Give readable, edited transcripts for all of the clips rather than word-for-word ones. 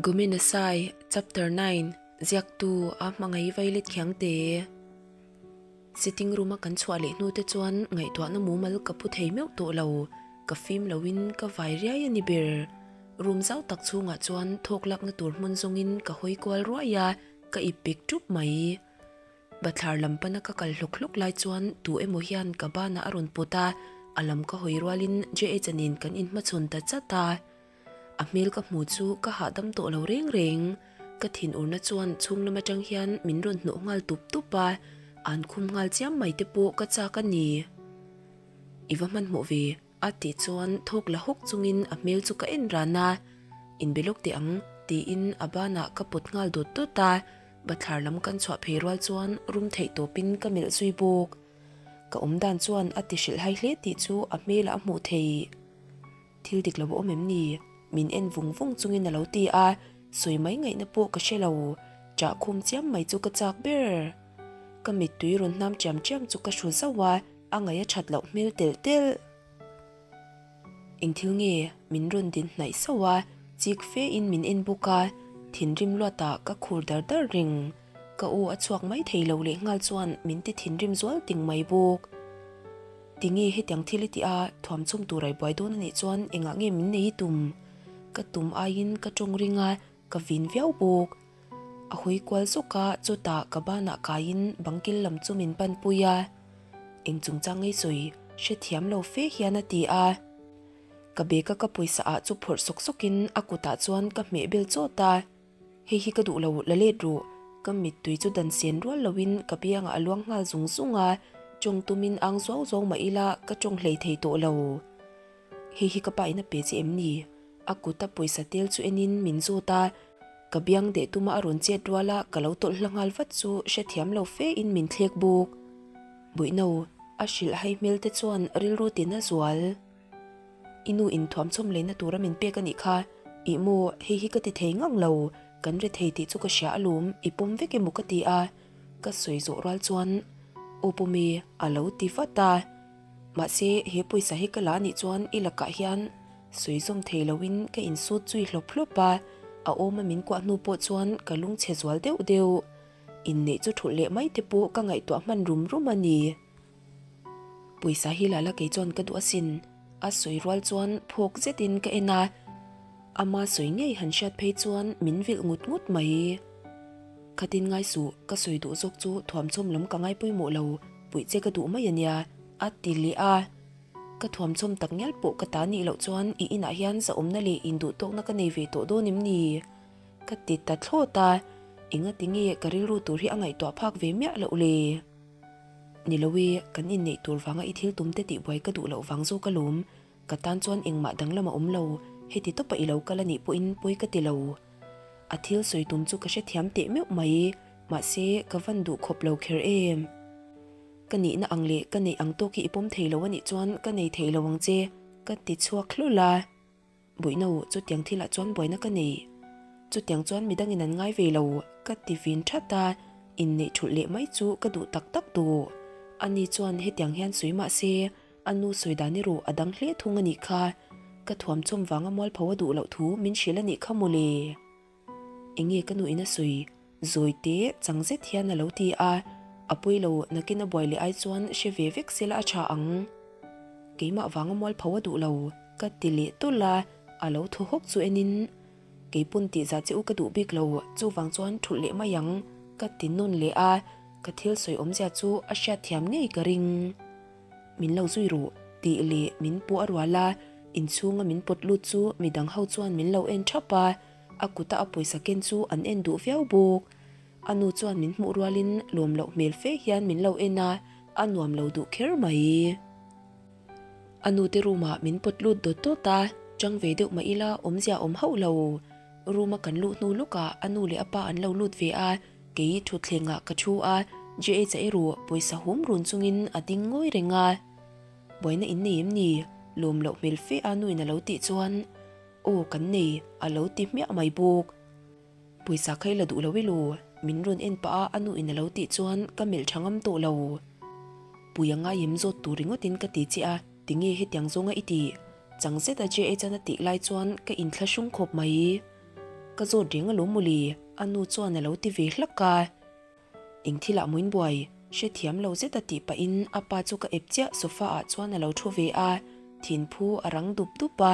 Gomenasai, Chapter 9, Ziaktu a hmangaih vailet khiangte. Sitting room a kan chhuah leh hnu te chuan ngaihtuahna mumal ka pu thei meuh tawh lo, ka fim loin ka vai riai a ni ber. Room zau tak chhungah chuan thawk lakna tur hmun zawngin ka hawi kual ruai a, ka ip pek ṭup mai. Bathlar lam pana ka kal hlawk hlawk lai chuan tu emaw hian ka banah a rawn pawt a, a lam ka hawi rualin JH-a nen kan inhmachhawn ta chat a. A hmel ka hmu chu ka hahdam tawh lo reng reng. Ka thinurna chuan chhung lam atang hian min rawn hnawh nghal tup tup a, an khum nghal chiam mai te pawh ka chak a ni. I va hmanhmawh ve, a tih chuan thawk la hawk chungin a hmel chu ka en ran a. Inbe lawk teh ang, tiin a banah ka pawt nghal dawt dawt a. Bathlar lam kan chhuah phei rual chuan rum theih tawpin ka melh zui bawk. Ka awm dan chuan a ti hrilhhai hle tih chu a hmelah a hmuh theih. Thil dik lo a awm em ni? Min en vung vung chungin a lo ti a, sawi mai ngaihna pawh ka hre lo. Ṭah khum chiam mai chu ka chak ber. Ka mittui rawn hnam chiam chiam chu ka hru zauh a, a ngaih a ṭhat loh hmel telh telh. Eng thil nge min rawn din hnaih sauh a, chik fe in min en bawk a, thinrim luatah ka khur dar dar reng. Ka aw a chhuak mai thei lo leh nghal chuan min ti thinrim zual ting mai bawk. Tinge hetiang thil i tih a, thuam chhum tur ai buai dawn a nih chuan engah nge min nei i tum? Ka tum aiin ka tawng ring a, ka vin viau bawk. A hawi kual zawk a, chutah ka banah kaiin bangkil lam chu min panpui a. Eng chungchang ngei sawi hrethiam lo fe hian a ti a. Ka bag a ka pawisa ah chu phawrh sawk sawkin a kutah chuan ka hmeh bel chawt a. Hei hi ka duh lo, la let ruh. Ka mittui chu dan sen rual loin ka biangah a luang nghal zung zung a, tawng tumin ang zuau zuau mah ila ka tawng hlei thei tawh lo. Hei hi ka pa in a pe che em ni? A kuta pawisa tel chu enin min zawt a, ka biang deh tuma a rawn chet rual a ka lo tawlh hla nghal vat chu hrethiam lo fe in min thlek bawk. Buihno, a hrilh hai hmel te chuan rilru tin a zual. I nu in thuamchawm leina tura min pek a nih kha, ih maw hei hi ka ti thei ngang lo, kan re thei tih chu ka hria alawm, i pawm vek emaw ka ti a, ka sawi zawh rual chuan Aw pawmi a lo ti vat a. Mahse he pawisa hi ka la anih chuan i lakah hian sawi zawm thei loin ka insut zui hlawp hlawp a, a awma min kuah hnu pawh chuan ka lungchhe zual deuh deuh. Inneih chu thulh leh mai te pawh ka ngaihtuah hman rum rum a ni. Pawisa hi la la kei chuan ka duh asin, a sawi rual chuan phawk zetin ka en a, ama sawi ngei han hriat phei chuan min vilh ngut ngut mai. Khatin ngai suh, ka sawi duh zawk chu thuamchawm lam ka ngai pawimawh lo, puih che ka duh mai ania, a ti leh a. Ka thuamchawm tak ngial pawh ka ta nih loh chuan i inah hian zahawmna leh induhtawkna ka nei ve tawh dawn em ni? Ka ti ta thlawt a, engati nge ka rilru tur hi a ngaihtuah phak ve miah loh le? Ni lo e, kan inneih tur vanga i thil tum te tihbuai ka duh loh vang zawk alawm. Ka tan chuan engmah danglam a awm lo, heti tawpa i lo kal a nih pawhin pawi ka ti lo. A thil sawi tum chu ka hrethiam teh meuh mai, mahse ka van duh khawp lo kher em. Ka nihna ang leh ka neih ang tawk hi i pawm thei lo a nih chuan ka nei thei lo ang che, ka ti chhuak hlul a. Buihno, chutiang thilah chuan buaina ka nei. Chutiang chuan midangin an ngai ve lo, ka ti vin that a, inneih thulh leh mai chu ka duh tak tak duh. Ani chuan hetiang hian sawi mah se, a nu sawi dan erawh a dang hle thung a nih kha. Ka thuamchawm vanga mualpho a duh loh thu min hrilh a nih kha mawle. Enge ka nu in a sawi? Zawi te chang zet hian a lo ti a, a pawi lo nakin a buai leh ai chuan hre ve vek sela a tha ang. Keimah vanga mualpho a duh lo ka ti leh tawlh a, a lo thaw hawk chu enin Keipawn tihzah che u ka duh bik lo, chuvang chuan thulh leh mai ang ka ti nawn leh a, ka thil sawi awmzia chu a hriatthiam ngei ka ring. Min lo zui ruh tih leh min pawh a rual a, inchhunga min pawt lut chu midang ho chuan min lo en thap a, a kuta a pawisa ken chu an en duh viau bawk. A nu chuan min hmuh rualin lawm loh hmel fe hian min lo en a, a nuam lo duh kher mai. A nu te room ah min pawt lut dawt dawt a, chang ve deuh mah ila awmzia awm hauh lo. Room a kan luh hnu lawkah a nu leh a pa an lo lut ve a, Kei thutthlengah ka thu a, JH-a erawh pawisa hum run chungin a ding ngawi reng a. Buaina in nei em ni? Lawm loh hmel fe a nuin a lo tih chuan, Aw kan nei, a lo ti hmiah mai bawk. Pawisa kha i la duh lo i lu, min rawn en pah a a nuin a lo tih chuan ka melh tha ngam tawh lo. Pui a ngai em zawt tur ringawtin ka ti che a, tinge hetiang zawnga i tih? Chang zeta JH-an a tih lai chuan ka inthlahrung khawp mai. Ka zawt reng alawm mawle, a nu chuan a lo ti ve hlak a. Eng thilah maw in buai? Hrethiam lo zeta tih pahin a pa chu ka ep chiah sofa ah chuan a lo thu ve a, thinphu a rang dup dup a,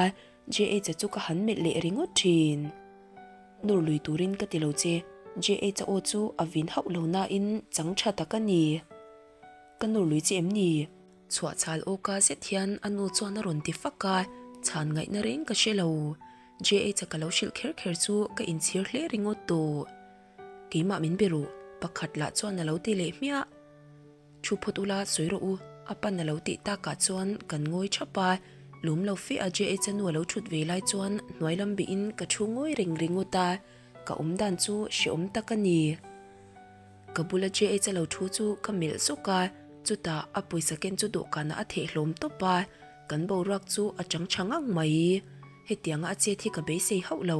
JH-a chu ka han melh leh ringawt thin. Nawr lui turin ka ti lo che, JH-a aw chu a vin hauh lo nain chang tha tak a ni. Ka nawr lui che em ni? Chhuahchhal awka zet hian a nu chuan a rawn ti fak a, chhan ngaihna reng ka hre lo. JH-a ka lo hrilh kher kher chu ka inchhir hle ringawt tawh. Keimah min be ru, pakhat lah chuan a lo ti leh hmiah. Thu phawt ula sawi rawh u, a pan a lo tih takah chuan kan ngawi thap a, lum lo fe a JH-a nu a lo thut ve lai chuan hnuai lam bihin ka thu ngawi reng ringawt a, ka awm dan chu hrehawm tak a ni. Ka bula JH-a lo thu chu ka melh zawk a, chutah a pawisa ken chu dawhkanah a theh hlawm tawp a, kan boruak chu a chang tha ngang mai. Hetianga a chet hi ka beisei hauh lo.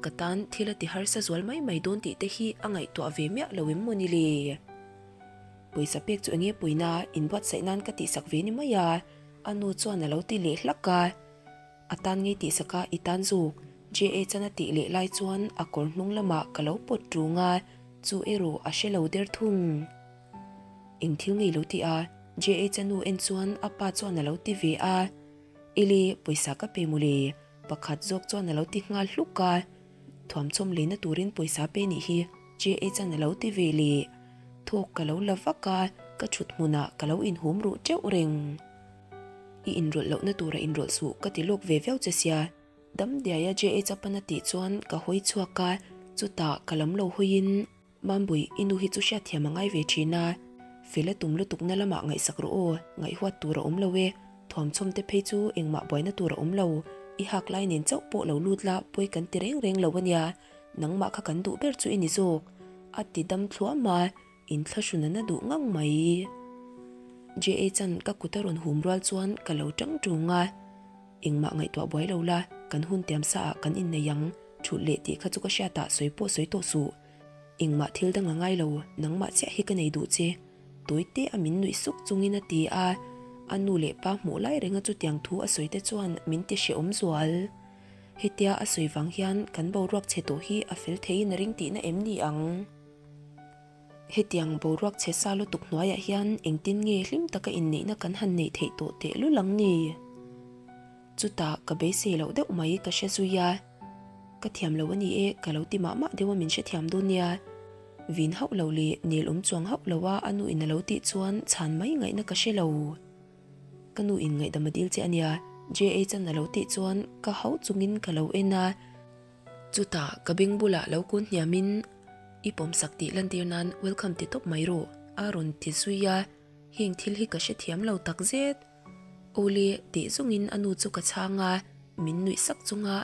Ka tan thil a ti harsa zual mai mai dawn tih te hi a ngaihtuah ve miah lo em maw ni le? Pawisa pek chu enge pawina inbuatsaih nan ka tihsak ve ni mai a, a nu chuan a lo ti leh hlak a. A tan ngei tihsak a i tan zawk, JA chan a tih leh lai chuan a kawr hnung lamah ka lo pawt ṭung a, chu erawh a hre lo der thung. Eng thil ngei lo ti a, JA chan nu en chuan a pa chuan a lo ti ve a. Ili, pawisa ka pe mawle, pakhat zawk chuan a lo ti nghal hluk a. Thuamchawm leina turin pawisa pe nih hi JA chan a lo ti ve leh. Thawk ka lo la vak a, ka thut hmunah ka lo inhum ruh teuh reng. I inrawlh lohna tura inrawlh suh ka ti lawk ve viau che sia. Dam diaia JH a pan a tih chuan ka hawi chhuak a, chutah ka lam lo hawiin, Mambui, i nu hi chu hriatthiam a ngai ve thin a, fel a tum lutukna lamah ngaihsak rawh aw, ngaihhuat tur a awm lo e, thuamchawm te phei chu engmah buaina tur a awm lo, i hak lai nen chauh pawh lo lut la pawi kan ti reng reng lo a nia, nangmah kha kan duh ber chu i ni zawk, a ti dam thluam a. Inthlahrun a na duh ngang mai. JA chan ka kut a rawn hum rual chuan ka lo tang tung a. Engmah ngaihtuah buai lo la, kan hun tiam sa ah kan innei ang, thulh leh tih kha chu ka hriat ah sawi pawh sawi tawh suh. Engmah thil dang a ngai lo, nangmah chiah hi ka nei duh che. Tawi te a min nuih suk chungin a ti a, a nu leh pa hmuh lai renga chutiang thu a sawi te chuan min ti hrehawm zual. Hetia a sawi vang hian kan boruak chhe tawh hi a fel theiin a ring tihna em ni ang? Hetiang boruak chhe sa lutuk hnuaiah hian engtin nge hlim taka inneihna kan han neih theih tawh tehlul ang ni? Chutah ka beisei loh deuh mai ka hre zui a, ka thiam lo a ni e ka lo ti mah mah deuh a min hrethiam dawn nia. Vin hauh lo leh nel awm chuang hauh lo a a nu in a lo tih chuan chhan mai ngaihna ka hre lo. Ka nu in ngaihdam a dil che a nia JA chan a lo tih chuan ka hauh chungin ka lo en a. Chutah ka beng bulah lo kun hniamin i pawmsak tih lantir nan welcome ti tawp mai rawh a rawn ti zui a, heng thil hi ka hrethiam lo tak zet. Awle tih zawngin a nu chu ka chhang a, min nuih sak chunga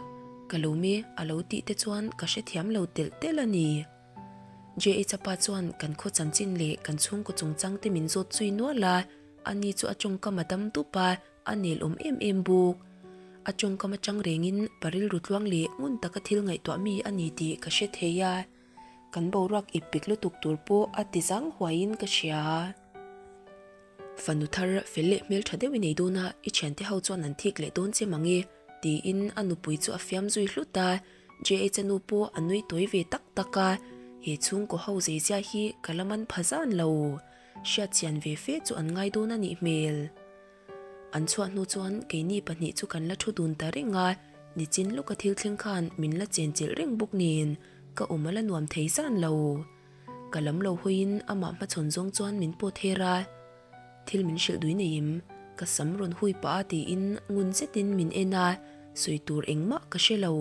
ka lo me a lo tih te chuan ka hrethiam lo telh telh a ni. JH-a pa chuan kan khaw chanchin leh kan chhungkaw chungchang te min zawt zui nual a, ani chu a tawngkam a dam dup a, A nelawm em em bawk. A tawngkam atang rengin pa rilru tluang leh ngun taka thil ngaihtuah mi a ni tih ka hre thei a. Kan boruak ip pik lutuk tur pawh a ti zang huaiin ka hria. Fanu thar fel leh hmeltha deuh i nei dawn a, i thiante ho chuan an thik leh dawn che mang e, tiin a nupui chu a fiam zui hlut a. JH-a nu pawh a nui tawi ve tak tak a, he chhungkaw ho zeizia hi ka la man pha zan lo. Hriatchian ve fe chu an ngai dawn a nih hmel. An chhuah hnu chuan keini pahnih chu kan la thu dun ta reng a, nichin lawka thil thleng khan min la chenchilh reng bawk nen ka awm a la nuam thei zan lo. Ka lam lo hawiin amah hmachhawn zawng chuan min pawt her a, Thil min hrilh dui nei em? Ka sam rawn hui pah a tiin ngun zetin min en a, sawi tur engmah ka hre lo.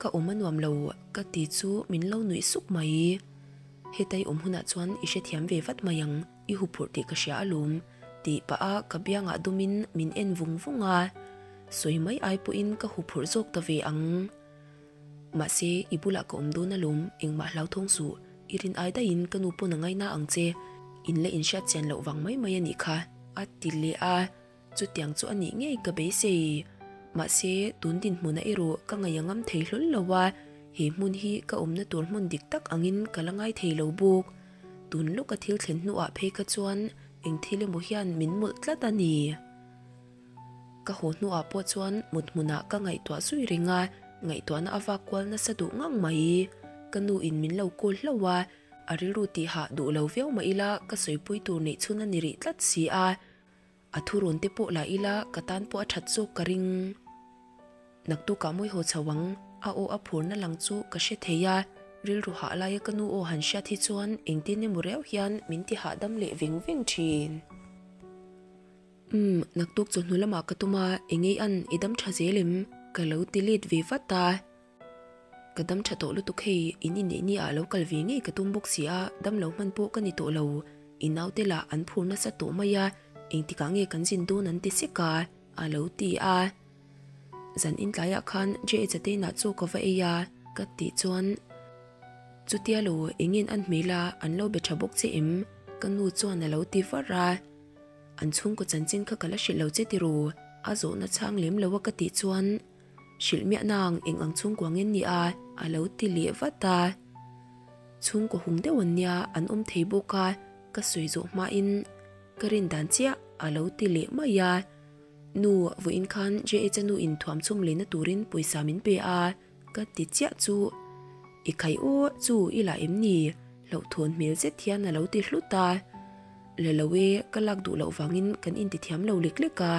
Ka awm a nuam lo ka ti chu min lo nuih suk mai. Hetai awm hunah chuan i hrethiam ve vat mai ang. I huphurh tih ka hria alawm, tih pah a ka biangah dumin min en vung vung a, sawi mai ai pawhin ka huphurh zawk ta ve ang. Mahse, i bulah ka awm dawn alawm, engmah hlauthawng suh, i rin ai daihin ka nu pawn a ngaina ang che, in la inhriat chian loh vang mai mai a nih kha, a ti leh a. Chutiang chu a nih ngei ka beisei. Mahse, tun dinhmuna erawh ka ngaih a ngam thei hlawl lo a, he hmun hi ka awmna tur hmun dik tak angin ka la ngai thei lo bawk. Tun lawka thil thlen hnuah phei kha chuan eng thil emaw hian min mawlh tlat a ni. Ka haw hnuah pawh chuan mut hmunah ka ngaihtuah zui reng a, Ngaihtuahna a vak kual nasa duh ngang mai. Ka nu in min lo call hlauh a, a rilru tih hah duh lo viau mah ila ka sawipui tur neih chhun a ni rih tlat si a. A thurawn te pawh la ila ka tan pawh a that zawk ka ring. Naktukah mawi haw chho ang, a aw a phurna lang chu ka hre thei a, rilru hah laia ka nu aw han hriat hi chuan engtin emaw riau hian min ti hahdam leh veng veng thin. Umm, naktuk chawhnu lamah ka tum a, engei an i dam tha zel em? Ka lo ti let ve vat a. Ka dam tha tawh lutuk hei, in inneih ni ah lo kal ve ngei ka tum bawk si a, dam lo hman pawh ka ni tawh lo. I naute lah an phur nasa tawh mai a, engtikah nge kan zin dawn an ti sek a, a lo ti a. Zan in tlaiah khan JH-a te inah chaw ka va ei a, ka tih chuan, Chutia lo, engin an hmel a, an lo be tha bawk che em? Ka nu chuan a lo ti var a. An chhungkaw chanchin kha ka la hrilh lo che tiraw? A zawhna chhang lem lo a ka tih chuan, Hrilh miah nang eng ang chhungkua ngen ni a? A lo ti leh vat a. Chhungkaw hung deuh an nia, an awm thei bawk a, ka sawi zawh hmain ka rin dan chiah a lo ti leh mai a. Nu, vawiin khan JH-a nu in thuam chhum lehna turin pawisa min pe a, ka ti chiah chu. I khai aw, chu i la em ni? Hlauhthawn hmel zet hian a lo ti hlut a. La lo e, ka lak duh loh vangin kan intithiam lo lek lek a,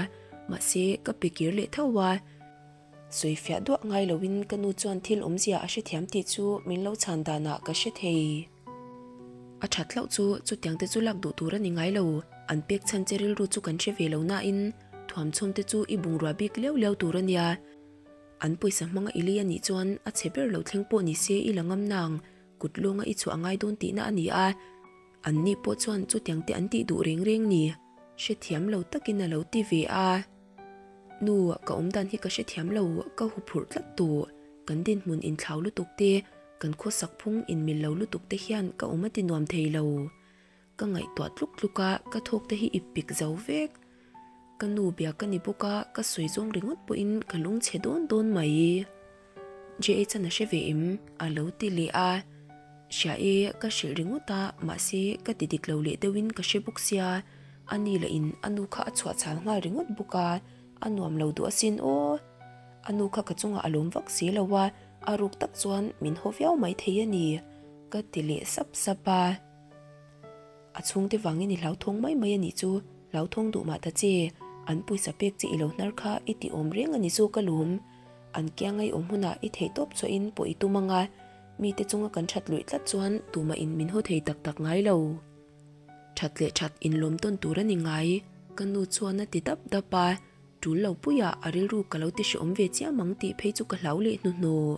mahse ka pe kir leh tho a. Sawifiah duah ngai loin ka nu chuan thil awmzia a hrethiam tih chu min lo chhan danah ka hre thei. A that hlauh chu chutiang te chu lak duh tur a ni ngai lo, an pek chhan che rilru chu kan hre ve lo nain thuamchhawm te chu i bungrua bik liau liau tur a nia. An pawisa hmanga i lei a nih chuan a chhe ber lo thleng pawh ni se i la ngam nang, kut lawnga i chhuah a ngai dawn tihna a ni a. An ni pawh chuan chutiang te an tih duh reng reng ni, hrethiam lo takin a lo ti ve a. Nu, ka awmdan hi ka hrethiam lo, ka huphurh tlat tawh. Kan dinhmun inthlau lutuk te, kan khawsak phung inmil lo lutuk te hian ka awm a ti nuam thei lo. Ka ngaihtuah tluk tluk a, ka thawk te hi i pik zo vek. Ka nu bia ka ni bawk a, ka sawi zawng ringawt pawhin ka lungchhe dawn dawn mai. JH-an a hre ve em? A lo ti leh a. Hria e, ka hrilh ringawt a, mahse ka ti dik lo leh deuhin ka hre bawk sia, a ni lah in a nu kha a chhuah chhal nghal ringawt bawk a, a nuam lo duh asin aw. A nu kha ka chungah a lawm vak si lo a, a ruk tak chuan min haw viau mai thei a ni, ka ti leh sap sap a. A chhungte vangin i hlauthawng mai mai a nih chu, hlauthawng duh mah ta che, an pawisa pek che i lo hnar kha i ti awm reng a ni zawk alawm. An kianga i awm hunah i theih tawp chhuahin pawh i tum ang a, mite chunga kan that luih tlat chuan tumah in min haw thei tak tak ngai lo. That leh that inlawm tawn tur a ni ngai, ka nu chuan a ti dap dap a, tul lo puiah a rilru ka lo ti hrehawm ve chiam ang tih phei chu ka hlau leh hnuhnawh.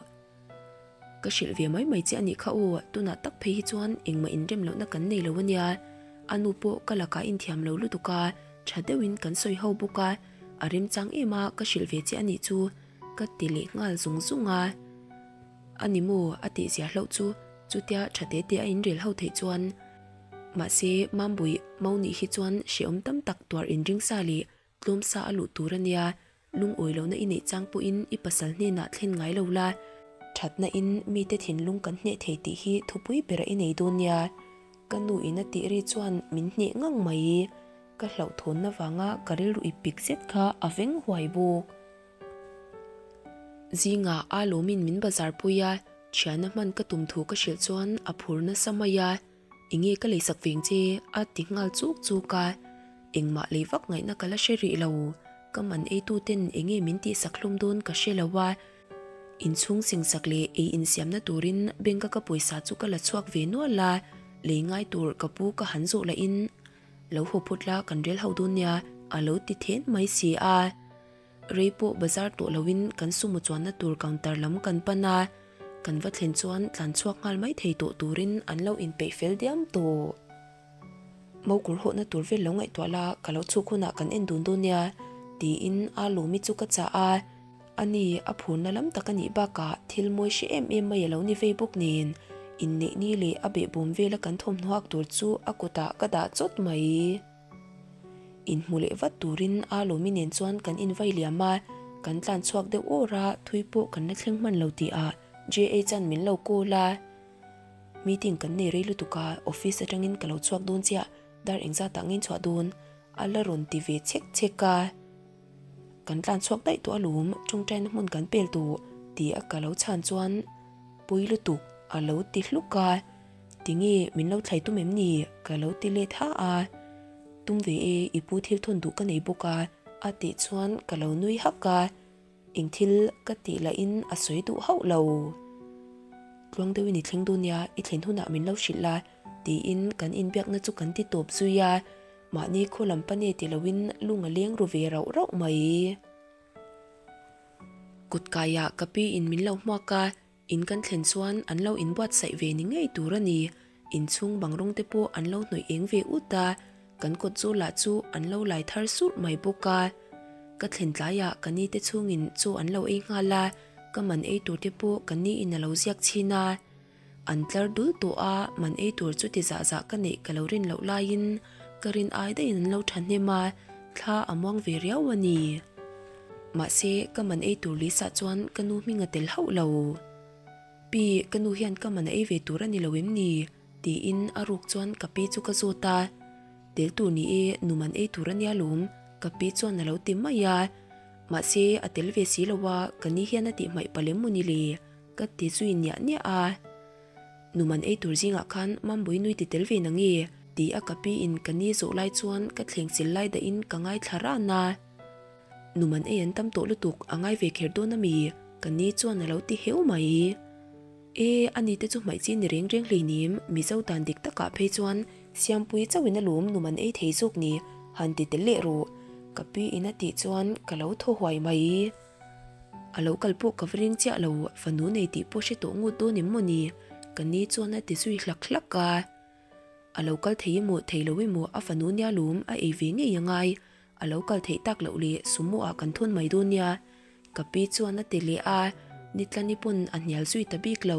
Ka hrilh ve mai mai che a nih kha aw, tunah tak phei hi chuan engmah inrem lohna kan nei lo a nia, a nu pawh ka lakah inthiam lo lutuk a, tha deuhin kan sawi ho bawk a, a remchang em a ka hrilh ve che a nih chu ka ti leh nghal zung zung a. A ni maw a tih zia hlauh chu chutia tha te te a inrel ho theih chuan mahse Mambui Mau nih hi chuan hrehawm tam tak tuar inring sa leh tlawm sa a luh tur a nia Lungawi lohna i neih chang pawhin i pasal hnenah thlen ngai lo la, thatna in mite thinlung kan hneh thei tih hi thupui bera i nei dawn nia. Ka nu in a tih ri chuan min hneh ngang mai. Ka hlauhthawnna vanga ka rilru i pik zet kha a veng huai bawk. Zingah a lawmin min bazar pui a, thiana hman ka tum thu ka hrilh chuan a phur nasa mai a. Enge ka leisak veng che? a ti nghal chuk chuk a, engmah lei vak ngaihna ka la hre rih lo, ka man eitu ten enge min tihsak hlawm dawn ka hre lo a, inchhung singsak leh ei insiamna turin bank a ka pawisa chu ka la chhuak ve nual a, lei ngai tur ka pu ka han zawh lahin lo haw phawt la kan rel ho dawn nia a lo ti then mai si a. Rei pawh bazar tawh loin kan sumo chuanna tur counter lam kan pan a, kan va thlen chuan tlan chhuak nghal mai thei tawh turin an lo inpeih fel diam tawh. Mokawr hawhna tur vel lo ngaihtuah la, ka lo chhuk hunah kan en dun dawn nia, tiin a lawmi chu ka chah a. Ani, a phurna lam tak a nih bakah thil mawi hre em em mai a lo ni vei bawk nen, inneih ni leh a behbawm vela kan thawmhnaw hak tur chu a kutah ka dah chawt mai. Inhmu leh vat turin a lawmi nen chuan kan invai liam a, kan tlan chhuak deuh awr a, thui pawh kan la thleng hman lo tihah JH-a'n min lo call a. Meeting kan nei rei lutuk a, office atangin ka lo chhuak dawn chiah, dar engzatah nge chhuah dawn? a la rawn ti ve chhek chhek a. Kan tlan chhuak daih tawh alawm, tawngtaina hmun kan pel tawh. Ti a ka lo chhan chuan Pui lutuk a lo ti hluk a, Tinge min lo thlai tum em ni? Ka lo ti let ha a, Tum ve e, i pu thil thawn duh ka nei bawk a a tih chuan ka lo nui hak a, Eng thil ka tih lahin a sawi duh hauh lo. Tluang deuhin i thleng dawn nia, i thlen hunah min lo hrilh la tiin kan inbiakna chu kan ti tawp zui a, mahni khaw lam pane ti loin lung a leng ru ve rauh rauh mai. Kut kaiah ka pi in min lo hmuak a, in kan thlen chuan an lo inbuatsaih ve ni ngei tur a ni. Inchhung bang rawng te pawh an lo hnawih eng ve ut a, kan kawt zawl lah chu an lo lai thar surh mai bawk a. Ka thlen tlaiah ka ni te chhungin chaw an lo ei nghal a, ka man ei tur te pawh ka ni in a lo ziak chhin a. An tlar dul tawh a, man ei tur chu ti zah zah ka neih ka lo rin loh laiin ka rin ai daihin an lo thahnem a, thla a muang ve riau a ni. Mahse, ka man ei tur lisa chuan ka nu hming a tel hauh lo. Pi, ka nu hian ka man a ei ve tur a ni lo em ni? tiin a ruk chuan ka pi chu ka zawt a. Tel tur ni e, nu man ei tur a nia lawm, ka pi chuan a lo ti mai a. Mahse, a tel ve si lo a, ka ni hian a tih hmaih palh em maw ni le? Ka ti zui niah niah a. Nu man ei tur zingah khan Mambui nui ti tel ve na nge? Ti a ka pi in ka ni zawh lai chuan ka thleng sil lai dah in ka ngaithla ran a. Nu man ei an tam tawh lutuk a ngai ve kher dawn a mi? Ka ni chuan a lo ti heu mai. E, a ni te chu hmaih chi ni reng reng hleinim, Mizo dan dik takah phei chuan Siampui chauh in a lawm nu man ei thei zawk ni, han ti tel leh rawh. Ka pi in a tih chuan ka lo thaw huai mai. A lo kal pawh ka va ring chiah lo, fanu nei tih pawh hre tawh ngut dawn em maw ni? Ka ni chuan a ti zui hlak hlak a. A lo kal thei emaw thei lo emaw a fanu nia lawm a ei ve ngei a ngai, a lo kal theih tak loh leh sumo ah kan thawn mai dawn nia. Ka pi chuan a ti leh a, Nitlani pawn a hnial zui ta bik lo.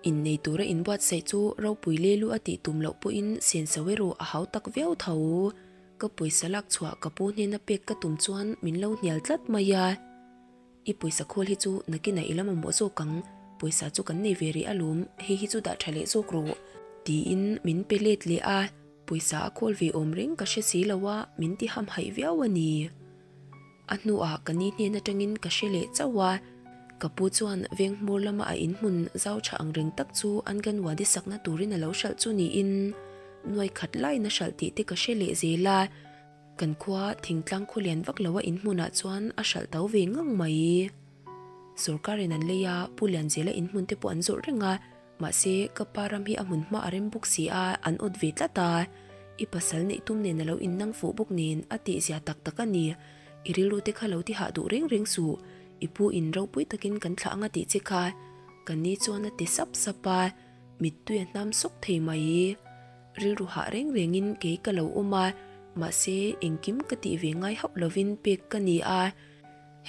Innei tura inbuatsaih chu ropui lelu a tih tum loh pawhin senso erawh a hau tak viau tho. Ka pawisa lak chhuah ka pu hnena pek ka tum chuan min lo hnial tlat mai a. I pawisa khawl hi chu nakinah i la mamawh zawk ang, pawisa chu kan nei ve rih alawm, hei hi chu dah tha leh zawk rawh. Tiin min pe let leh a, pawisa a khawl ve awm reng ka hre si lo a, min ti hamhaih viau a ni. A hnuah ka ni hnen atangin ka hre leh chauh a, ka pu chuan veng hmur lama a inhmun zau tha ang reng tak chu Anganwadi sakna turin a lo hralh chu niin nuai khat laiin a hralh tih te ka hre leh zel a, kan khua thingtlang khaw lian vak loa inhmunah chuan a hralh to ve ngang mai. Sorkarin an lei a, Pu Lianzela inhmun te pawh an zawrh reng a, Mahse, ka pa ram hi a hmun hma a rem bawk si a, an awt ve tlat a. I pasal neih tum nen a lo innang fuh bawk nen a tihzia tak tak a ni. I rilru te kha lo ti hah duh reng reng suh. I pu in ropui takin kan thlah anga tih che kha. Ka ni chuan a ti sap sap a, mittui a hnam sawk thei mai. Rilru hah reng rengin kei ka lo awm a, mahse engkim ka tih ve ngai hauh lovin pek ka ni a.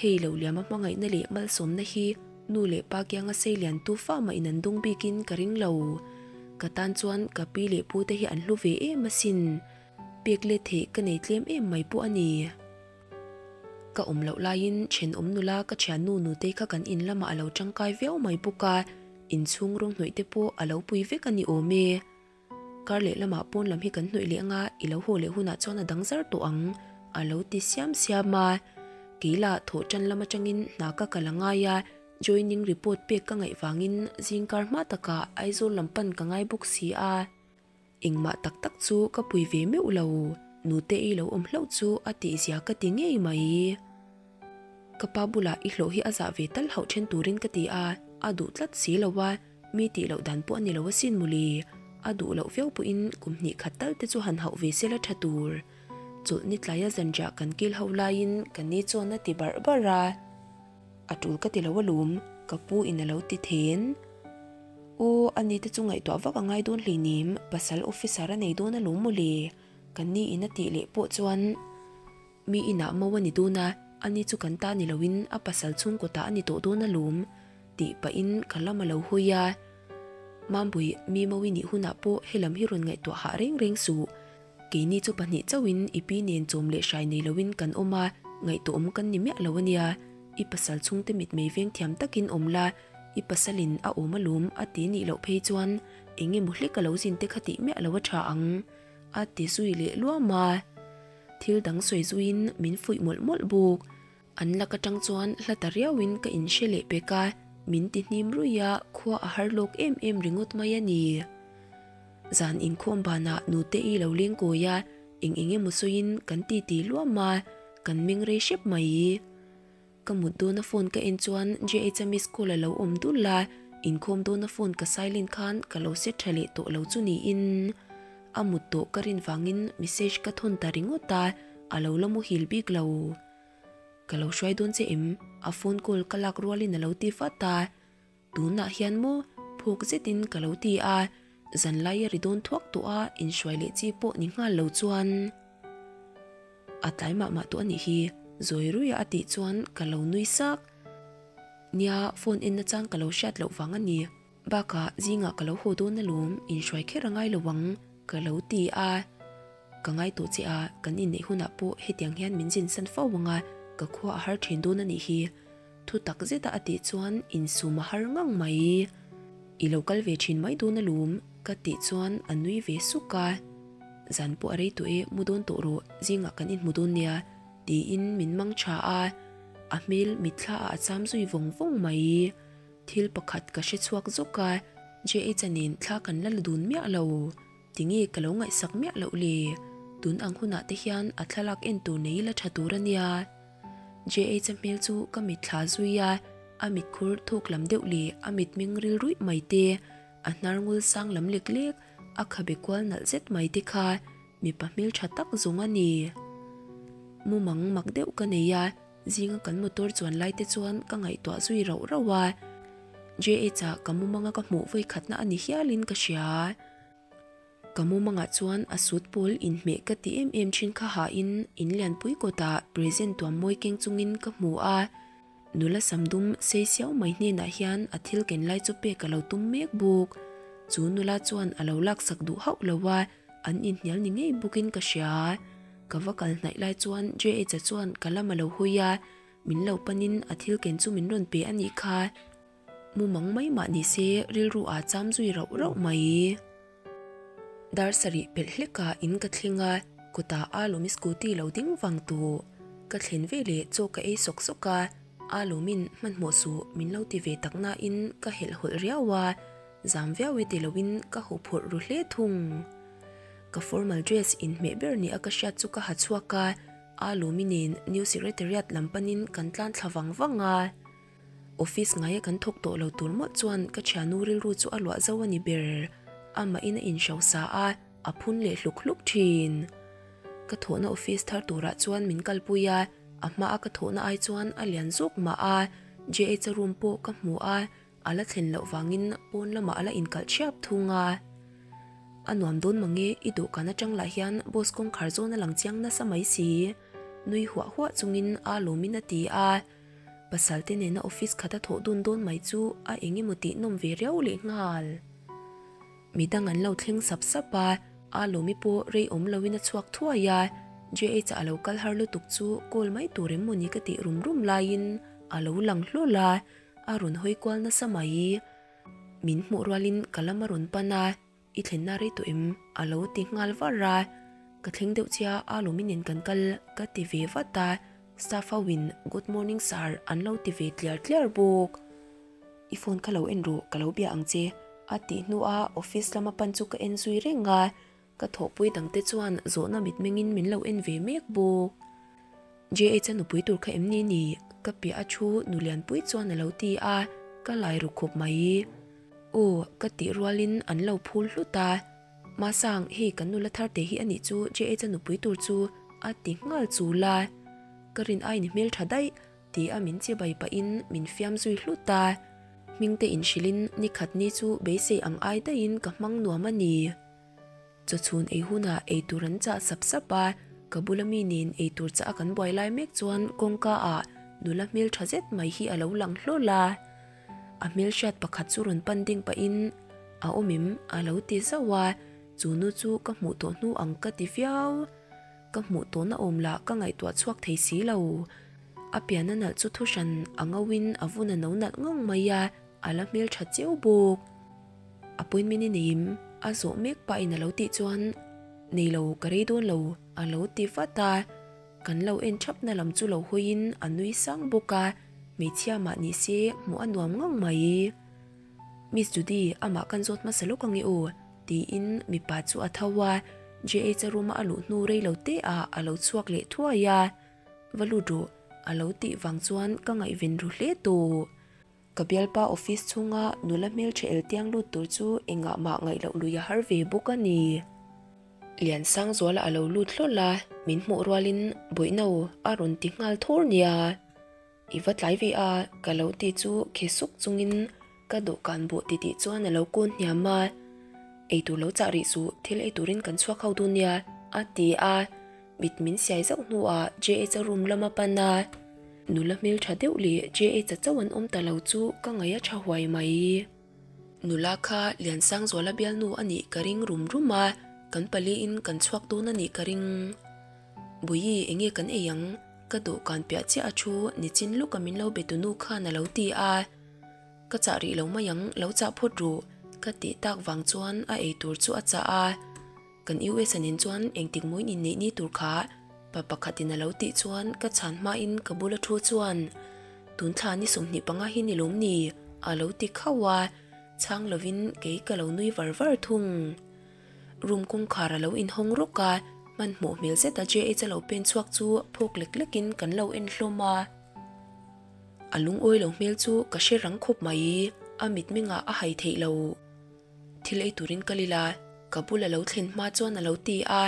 Hei lo liama hmangaihna leh malsawmna hi nu leh pa kianga sei lian tu fa mah in an dung bikin ka ring lo. Ka tan chuan ka pi leh pu te hi an hlu ve em asin. Pek let theih ka nei tlem em mai pawh a ni. Ka awm loh laiin thenawm nula ka thiannu nutei kha kan in lamah a lo tangkai viau mai bawk a, inchhung rawng hnawih te pawh a lo pui vek a ni awm e. Kar leh lamah pawn lam hi kan hnawih leh anga i lo haw leh hunah chuan a dang zar tawh ang a lo ti siam siam a. Kei lah thawh tan lam atangin hna ka kal a ngai a, joining report pek ka ngaih vangin zingkar hma takah Aizawl lam pan ka ngai bawk si a. Engmah tak tak chu ka pui ve meuh lo, nute ei lo awm hlauh chu a tihzia ka ti ngei mai. Ka pa bulah i hlawh hi a zah ve tal hauh then turin ka ti a, a duh tlat si lo a, mi tih loh dan pawh a ni lo asin mawle. A duh loh viau pawhin kum hnih khat tal te chu han hauh ve sela tha tur. Chawlh ni tlaia zanriah kan kil ho laiin ka ni chuan a ti barh barh a. A tul ka ti lo alawm, ka pu in a lo ti then. Aw, a ni te chu ngaihtuah vak a ngai dawn hleinim, pasal officer a nei dawn alawm mawle, ka ni in a tih leh pawh chuan. Mi inah mo a ni dawn a, ani chu kan ta ni loin a pasal chhungkaw ta a ni tawh dawn alawm, tih pahin ka lam a lo hawi a. Mambui, mi mo i nih hunah pawh helam hi rawn ngaihtuah hah reng reng suh. Keini chu pahnih chauhin i pi nen chawm leh hrai nei loin kan awm a, ngaihtuahawm kan ni miah lo a nia. I pasal chhungte mitmei veng thiam takin awm la, i pasalin a awm alawm a ti nih loh phei chuan eng emaw hlek a lo zin te kha tih miah lo a tha ang, a ti zui leh luam a. Thil dang sawi zuiin min fuih mawlh mawlh bawk. An lak atang chuan hla ta riauin ka inhre leh pek a, min ti hnim ruih a, khua a har lawk em em ringawt mai a ni. Zan inkhawm banah nute i lo leng kawi a, eng eng emaw sawiin kan titi luam a, kan meng rei hrep mai. Ka mut dawna phone ka en chuan JH-a miss call a lo awm dul a, inkhawm dawna phone ka silent khan ka lo set tha leh tawh lo chu niin a mut tawh ka rin vangin message ka thawn ta ringawt a, a lo la muhil bik lo. Ka lo hruai dawn che em? A phone call ka lak rualin a lo ti vat a. Tunah hian maw phawk zetin ka lo ti a, zanlai a ri dawn thuak tawh a, inhruai leh chi pawh ni nghal lo chuan a tlai mah mah tawh a nih hi, zawi ruia a tih chuan ka lo nui sak. Nia, phone en nachang ka lo hriat loh vang a ni. Bakah zingah ka lo haw dawn alawm, inhruai kher a ngai lo ang, ka lo ti a. Ka ngai tawh che a, kan inneih hunah pawh hetiang hian min zinsan fo ang a, ka khua a har thin dawn a nih hi. Thu tak zeta a tih chuan insum a har ngang mai. I lo kal ve thin mai dawn alawm, ka tih chuan a nui ve suk a. Zan pawh a rei tawh e, mu dawn tawh rawh, zingah kan inhmu dawn nia, tiin min mang tha a. A hmel mitthla ah a cham zui vawng vawng mai. Thil pakhat ka hre chhuak zawk a, JH-a nen thla kan la la dun miah lo. Tinge ka lo ngaihsak miah loh le? Tun ang hunah te hian a thlalak en tur nei la tha tur a nia. JH-a hmel chu ka mitthla zui a, a mitkhur thuk lam deuh leh a mitmeng ril ruih mai te, a hnar ngul sang lam lek lek, a khabe kual nalh zet mai te kha mipa hmel tha tak zawng a ni. Mumang mak deuh ka nei a, zinga kan motor chuan lai te chuan ka ngaihtuah zui rauh rauh a, JH-a ka mumanga ka hmuh vawikhatna a ni hialin ka hria. Ka mumangah chuan a sut pawl inhmeh ka ti em em thin kha hain in lianpui kawtah present tuam mawi keng chungin ka hmu a, nula sam dum sei siau mai hnenah hian a thil ken lai chu pek a lo tum mek bawk. Chu nula chuan a lo laksak duh hauh lo a, an inhnial ni ngei bawkin ka hria. Ka va kal hnaih lai chuan JH-a chuan ka lam a lo hawi a, min lo panin a thil ken chu min rawn pe a nih kha. Mumang mai mah ni se rilru a cham zui rauh rauh mai. Dar sarih pelh hlekah in ka thleng a, kutah Alawmi scooty lo ding vang tu. Ka thlen ve leh chaw ka ei sawk sawk a, Alawmin hmanhmawh suh min lo ti ve tak nain ka helh hawlh riau a, zam viau e ti loin ka huphurh ru hle thung. Ka formal dress inhmeh ber nia ka hriat chu ka ha chhuak a, Alawmi nen New Secretariat lam panin kan tlan thla vang vang a. Office ngaia kan thawk tawh lo tur mawlh chuan ka thiannu rilru chu a luah zo a ni ber. Amahin a inhrosa a, a phun leh hluk hluk thin. Ka thawhna office thar turah chuan min kalpui a, a hmaa ka thawhna ai chuan a lian zawk mah a, JH-a room pawh ka hmu a, a la thlen loh vangin pawn lamah a la inkalh thiap thung a. A nuam dawn mange, i dawhkan atang lah hian boss kawngkhar zawn a lang chiang nasa mai si, nui huah huah chungin a lawmin a ti a. Pasal te nena office khat a thawh dun dawn mai chu a eng emaw tih nawm ve riau leh nghal. Midang an lo thleng sap sap a, a lawmi pawh rei awm loin a chhuak thuai a, JH a lo kal har lutuk chu call mai tur em mawni ka tih rum rum laiin a lo lang hlawl a, a rawn hawi kual nasa mai. Min hmuh rualin ka lam a rawn pan a. I thlenna rei tawh em? A lo ti nghal var a, ka thleng deuh chia a lawmi nen kan kal ka ti ve vat a, staff ho in good morning sir an lo ti ve tliar tliar bawk. I phone kha lo en rawh ka lo bia ang che a tih hnuah office lama pan chu ka en zui reng a, ka thawhpui dangte chuan zawhna mitmengin min lo en ve mek bawk. JH-a nupui tur kha em ni ni? Ka piah a thu nu lianpui chuan a lo ti a, ka lai ru khawp mai. Aw, ka tih rualin an lo phul hlut a. Masang, hei kan nula thar te hi a nih chu JH-a nupui tur chu a ti nghal chul a. Ka rin aiin i hmel tha daih, ti a min chibai pahin min fiam zui hlut a. Hmingte inhrilhin nikhat ni chu beisei ang ai daihin ka hmang nuam a ni. Chawchhun ei hunah eitur an chah sap sap a, ka bula mi nen eitur chah a kan buai lai mek chuan kawngka ah nula hmel tha zet mai hi a lo lang hlawl a. A hmel hriat pakhat chu rawn pan ding pahin a awm em a lo ti zauh a, chu nu chu ka hmuh tawh hnu ang ka ti viau. Ka hmuh tawhna awm lah ka ngaihtuah chhuak thei si lo. A pian a nalh chu thuhran a ngauin a vun a no nalh ngang mai a, a la hmel tha chiu bawk. Appointment i nei im? A zawh mek pahin a lo tih chuan, Nei lo, ka rei dawn lo, a lo ti vat a. Kan lo en thapna lam chu lo hawiin a nui sang bawk a, hmeichhia mah ni se hmuh a nuam ngang mai. Miss Judy, amah kan zawt hmasa lawk ange aw, tiin mipa chu a tho a, JH-a room a a luh hnu rei lo te ah a lo chhuak leh thuai a, Va lut rawh, a lo tih vang chuan ka ngaihven ru hle tawh. Ka bialpa office chhunga nula hmeltha el tiang lut tur chu engah mah ngaih loh lui a har ve bawk a ni. Liansangzuala a lo lut hlawl a, min hmuh rualin Bawihno a rawn ti nghal thur nia. I va tlai ve a, ka lo ti chu khi suk chungin ka dawhkan bawh titih chuan a lo kawn hniam a. Eitur lo chah rih suh, thil ei turin kan chhuak ho dawn nia, a ti a. Mit min siai zauh hnuah JH-a room lam a pan a, nula hmeltha deuh leh JH-a chauh an awm ta lo chu ka ngaih a tha huai mai. Nula kha Liansangzuala bialnu a nih ka ring rum rum a, kan paliin kan chhuak dawn a nih ka ring. Bawihi enge kan ei ang? Ka dawhkan piah chiah a thu nichin lawka min lo be tunu khan a lo ti a. Ka chah rih lo mai ang, lo chah phawt ru, ka tih tak vang chuan a eitur chu a chah a. Kan US anin chuan engtik mawiin inneih ni tur kha pa pakhatin a lo tih chuan ka chhan hmain ka bula thu chuan tun thla ni 25 hi ni lawm ni a lo ti khauh a, chhang lovin kei ka lo nui var var thung. Room kawngkhar a lo inhawng rawk a, hmanhmawh hmel zeta JH a lo pen chhuak chu phawk lek lekin kan lo en hlawm a. A lungawi lo hmel chu ka hre rang khawp mai, a mitmengah a hai theih lo. Thil ei turin ka lil a, ka bul a lo thlen hma chuan a lo ti a,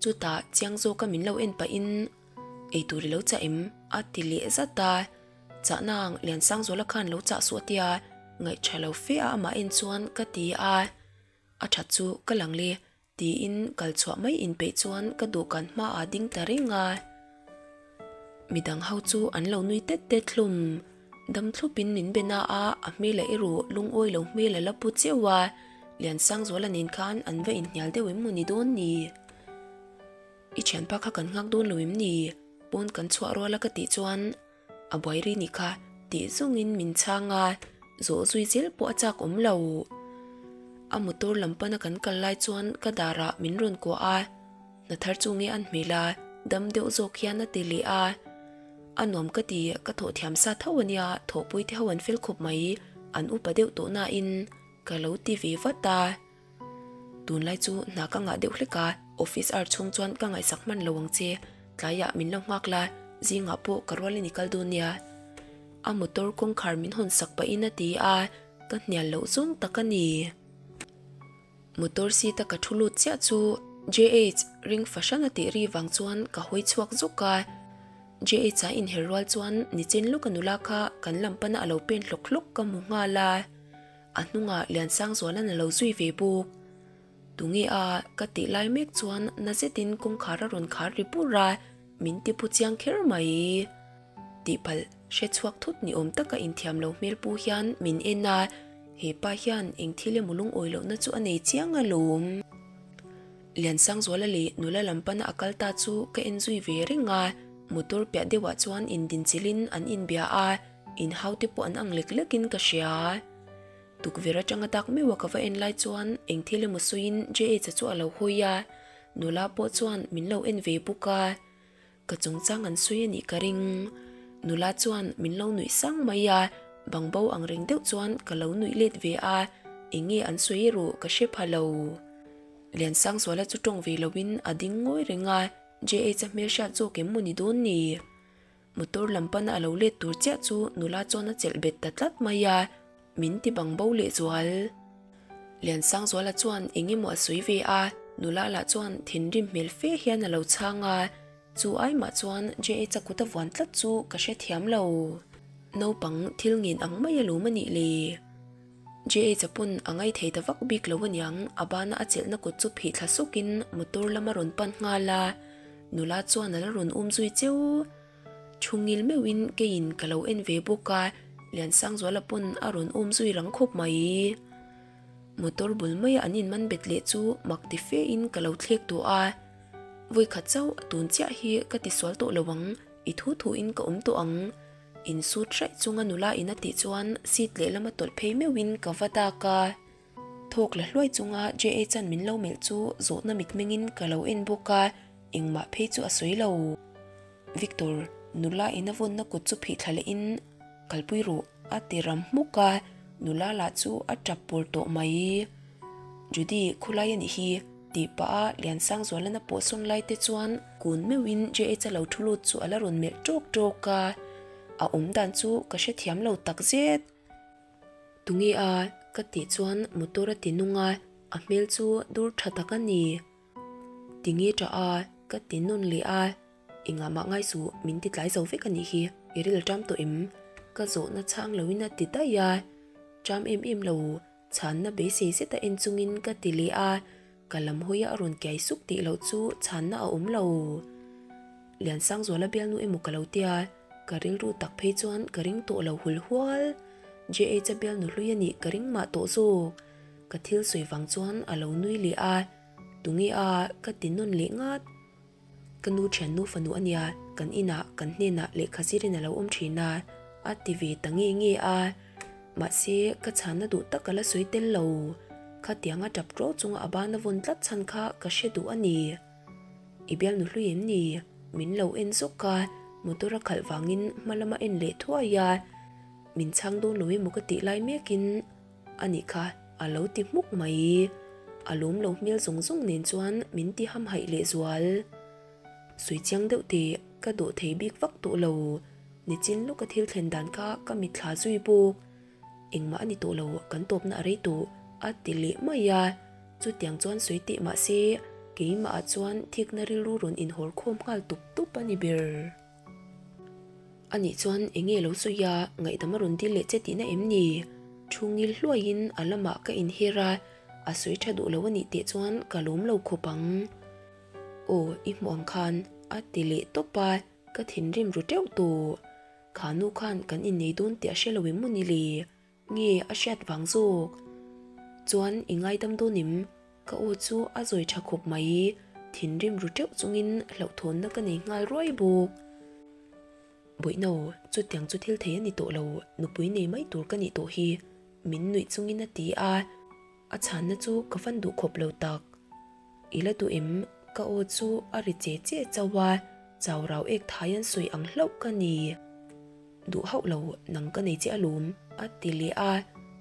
chutah chiang zawka min lo en pahin Ei tur i lo chah em? a ti leh zat a, Chahna ang Liansangzuala khan lo chah suh a tia, ngaihṭha lo fe a amah en chuan ka ti a, A ṭhat chu ka lang le tiin kal chhuah mai inpeih chuan ka dawhkan hmaah ding ta reng a. Midang ho chu an lo nui tet tet hlawm. Dam thlupin min be na a, a hmel a erawh lungawi lo hmel a la pu cheuh a, Liansangzuala nen khan an va inhnial deuh em maw ni dawn ni? I thianpa kha kan nghak dawn lo em ni? Pawn kan chhuah rual a ka tih chuan A buai ri ni kha tih zawngin min chhang a, zawh zui zel pawh a chak awm lo. A motor lam pana kan kal lai chuan ka darah min rawn kuah a, hna thar chu nge an hmel a, dam deuh zawk hian a ti leh a. A nuam ka ti, ka thawh thiam sa tho a nia, thawhpui te ho an fel khawp mai, an upa deuh tawh nain ka lo ti ve vat a. Tunlai chu hna ka ngah deuh hlek a, office hour chhung chuan ka ngaihsak hman lo ang che, tlaiah min lo nghak la, zingah pawh ka rualin i kal dawn nia. A motor kawngkhar min hawn sak pahin a ti a, ka hnial loh zawng tak a ni. Motor seat a ka thu lut chiah chu JH ring fahran a tih ri vang chuan ka hawi chhuak zuk a, JH a inher rual chuan nichin lawka nula kha kan lam pana a lo pen hlawk hlawk ka hmu nghal a. A hnungah Liansangzuala'n a lo zui ve bawk. Tunge a? Ka tih lai mek chuan na zetin kawngkhar a rawn khar ri bur a, min ti pu chiang kher mai. Tihpalh hre chhuak thut ni awm taka inthiam lo hmel pu hian min en a, he pa hian eng thil emaw lungawi lohna chu a nei chiang alawm. Liansangzuala leh nula lam pana a kal ta chu ka en zui ve reng a, motor piah deuhah chuan indinchilhin an inbia a, Inhau te pawh an ang lek lekin ka hria. Tukverh atanga dak meuh a ka va en lai chuan eng thil emaw sawiin JH-a chu a lo hawi a, nula pawh chuan min lo en ve bawk a. Ka chungchang an sawi a nih ka ring. Nula chuan min lo nuih sang mai a, bangbo ang reng deuh chuan ka lo nuih let ve a, eng nge an sawi erawh ka hre pha lo. Liansangzuala chu tawng ve loin a ding ngawi reng a, JH-a hmelhriat zawk em maw ni dawn ni? Motor lam pana a lo let tur chiah chu nula chuan a chelh bet ta tlat mai a, min ti bang bo leh zual. Liansangzuala chuan eng emaw a sawi ve a, nula lah chuan thinrim hmel fe hian a lo chhang a, chu ai mah chuan JH-a kut a vuan tlat chu ka hrethiam lo. Naupang thil ngen ang mai alawm a nih le. JH-a pawn a ngaithei ta vak bik lo aniang, a bana a chelhna kut chu phih thla sukin motor lam a rawn pan nghal a, nula chuan a la rawn um zui cheu. Thu ngil meuhin keiin ka lo en ve bawk a, Liansangzuala pawn a rawn um zui rang khawp mai. Motor bul maia an inman bet leh chu mak ti fein ka lo thlek tawh a, Vawikhat chauh tun chiah hi ka tisual tawh lo ang, i thu thuin ka awm tawh ang. Insut hraih chunga nula in a tih chuan seat lehlam a tawlh phei meuhin ka va dak a. Thawk la hluai chunga JA chan min lo melh chu zawhna mitmengin ka lo en bawk a, engmah phei chu a sawi lo. Victor, nula in a vawnna kut chu phih thla lehin, Kalpui rawh, a ti ram hmuk a, nula lah chu a tap pur tawh mai. Judy, khulai a nih hi, tih pah a Liansangzualana pawh sawn lai te chuan kun meuhin JH-a lo thu lut chu a la rawn melh ṭawk ṭawk a, a awm dan chu ka hrethiam lo tak zet. Tunge a? ka tih chuan motor a ti nung a, a hmel chu dur tha tak a ni. Tinge ṭah a? ka ti nawn leh a, Engah mah ngai suh, min ti tlai zo vek a nih hi, i ril ṭam tawh em? Ka zawhna chhang loin a ti daih a, ṭam em em lo, chhanna beisei zeta en chungin ka ti leh a, ka lam hawia a rawn kiai suk tih loh chu chhanna a awm lo. Liansangzuala bialnu emaw ka lo tia, ka rilru tak phei chuan ka ring tawh lo hul hual. JH-a bialnu hlui a nih ka ring mah tawh zawk. Ka thil sawi vang chuan a lo nui leh a, Tunge a? ka ti nawn leh ngat. Ka nu thiannu fanu a nia, kan inah kan hnenah lehkha zirin a lo awm thin a, a ti ve ta nge nge a. Mahse, ka chhanna duh tak ka la sawi tel lo. Khatianga tap ṭo chunga a bana vawn tlat chhan kha ka hre duh a ni. I bialnu hlui em ni? Min lo en zawk a, motor a khalh vangin hma lama en leh thuai a. Min chhang dawn lo emaw ka tih lai mekin a nih kha a lo ti hmuk mai. A lawm lo hmel zawng zawng nen chuan min ti hamhaih leh zual. Sawi chiang deuh teh ka dawh thei bik vak tawh lo. Nichin lawka thil thlen dan kha ka mitthla zui bawk. Engmah a ni tawh lo, kan tawpna a rei tawh, a ti leh mai a. Chutiang chuan sawi teh mah se, keimahah chuan thikna rilru rawn inhawr khawm nghal tup tup a ni ber. A nih chuan eng nge lo sawi a, ngaihdam a rawn dil leh che tihna em ni? Thu ngil hluaiin a lamah ka inher a, a sawi tha duh lo a nih teh chuan ka lawm lo khawp ang. Aw, i hmuh ang khan, a ti leh tawp a, ka thinrim ru teuh tawh. Kha nu khan kan innei dawn tih a hre lo em maw ni le? Nge a hriat vang zawk? Chuan i ngaidam dawn em? Ka aw chu a zawi tha khawp mai, thinrim ru teuh chungin hlauhthawnna ka nei nghal ruai bawk. Bawihno, chutiang chu thil thei a ni tawh lo, nupui nei mai tur ka nih tawh hi, min nuih chungin a ti a, a chhanna chu ka van duh khawp lo tak. I la duh em? Ka aw chu a ri che che chauh a, chau rau ek thai an sawi ang hlauh ka ni. Duh hauh lo, nang ka nei che alawm, a ti leh a,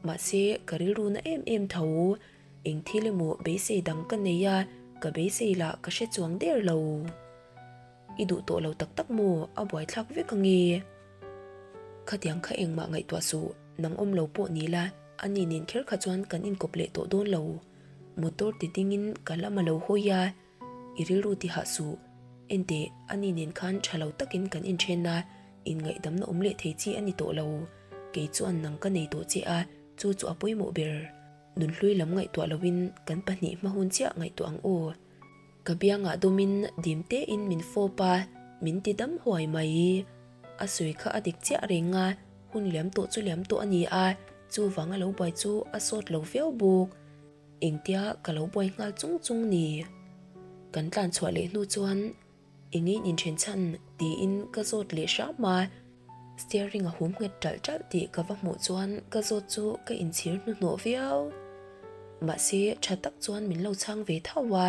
mahse ka rilru na em em tho. Eng thil emaw beisei dang ka nei a, ka beisei lah ka hre chuang der lo. I duh tawh lo tak tak maw? A buaithlak vek ange. Khatiang kha engmah ngaihtuah suh, nang awm lo pawh ni la, ani nen kher kha chuan kan inkawp leh tawh dawn lo. Motor ti dingin ka lam a lo hawi a, I rilru ti hah suh. Enteh, ani nen khan tha lo takin kan inthen a, inngaihdamna awm leh thei chi a ni tawh lo. Kei chuan nang ka nei tawh che a, chu chu a pawimawh ber. Nunhlui lam ngaihtuah loin kan pahnih hma hun chiah ngaihtuah ang aw. Ka biangah dawmin dim tein min fawp a, min ti dam huai mai. A sawi kha a dik chiah reng a, hun liam tawh chu liam tawh a ni a, chuvanga lo buai chu a sawt lo viau bawk. Engtia ka lo buai nghal chung chung ni. Kan tlan chhuah leh hnu chuan eng nge in inthen chhan tiin ka zawt leh hram a, steering a hum nghet ṭalh ṭalh tih ka va hmuh chuan ka zawt chu ka inchhir hnuhnawh viau. Mahse ṭha tak chuan min lo chhang ve tho a,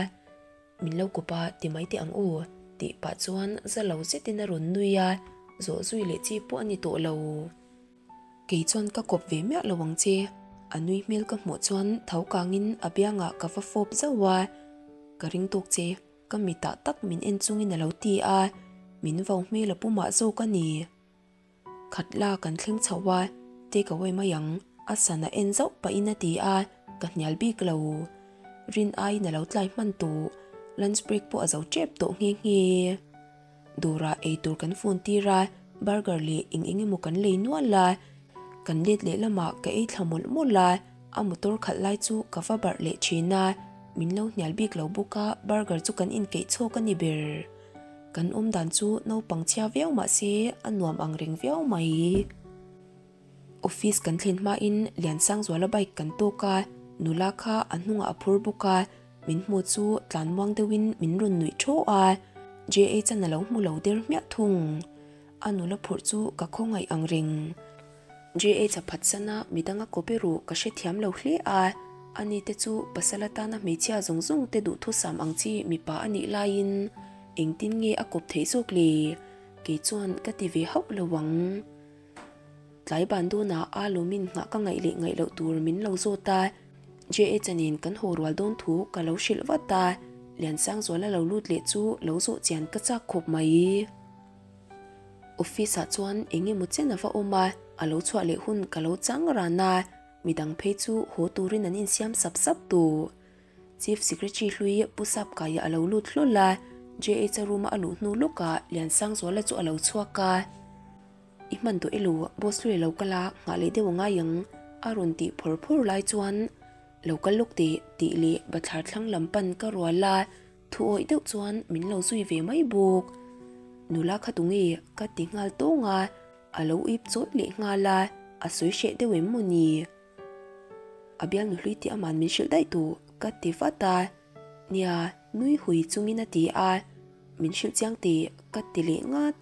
Min lo kawp a ti mai teh ang aw tih pah chuan za lo zetin a rawn nui a, zawh zui leh chi pawh a ni tawh lo. Kei chuan ka kawp ve miah lo ang che, a nui hmel ka hmuh chuan tho kangin a biangah ka va fawp zauh a, Ka ring tawk che, ka mitah tak min en chungin a lo ti a, min vau hmel a pumah zawk a ni. Khatla kan thleng chho a, take away mai ang, a sana en zauh pahin a ti a, ka hnial bik lo. Rin aiin a lo tlai hman tawh, lunch break pawh a zo tep tawh nghe nghe. Dawrah eitur kan phone tir a, burger leh eng eng emaw kan lei nual a, kan let leh lamah ka ei thla mawlh mawlh a, a motor khalh lai chu ka va barh leh thin a, min lo hnial bik lo bawk a, burger chu kan inkeih chhawk a ni ber. Kan awm dan chu naupang chhia viau mah se a nuam ang reng viau mai. Office kan thlen hmain Liansangzuala bike kan tawk a, nula kha a hnungah a phur bawk a, Min hmu chu tlan muang deuhin min rawn nuih thaw a, JH-an a lo hmu lo der hmiah thung. A nula phurh chu ka khawngaih ang reng. JH-a phatsana midanga copy ruh ka hrethiam lo hle a, ani te chu pasal atana hmeichhia zawng zawng te duhthusam ang chi mipa a nih laiin engtin nge a kawp theih zawk le? Kei chuan ka ti ve hauh lo ang. Tlai ban dawnah a lawmin nghah ka ngaih leh ngaih loh tur min lo zawt a, JH-a nen kan haw rual dawn thu ka lo hrilh vat a, Liansangzuala lo lut leh chu lo zawh chian ka chak khawp mai. Office-ah chuan eng emaw chen a va awm a, a lo chhuah leh hun ka lo chang ran a, midang phei chu haw turin an insiam sap sap tawh. Chief Secretary hlui Pu Sapkaia a lo lut hlawl a, JH-a room-a a luh hnu lawkah Liansangzuala chu a lo chhuak a. I hman tawh elo, boss hlui a lo kal a, nghah leh deuh a ngai ang, a rawn tih phawr phawr lai chuan, Lo kal lawk teh, tih leh bathlar thlang lam pan ka rual a, thu awih deuh chuan min lo zui ve mai bawk. Nula kha tunge? ka ti nghal tawng a, a lo ip chawih leh nghal a, a sawi hreh deuh em maw ni? A bialnu hlui tih aman min hrilh daih tawh, ka ti vat a. Nia, nui hui chungin a ti a, min hrilh chiang teh, ka ti leh ngat.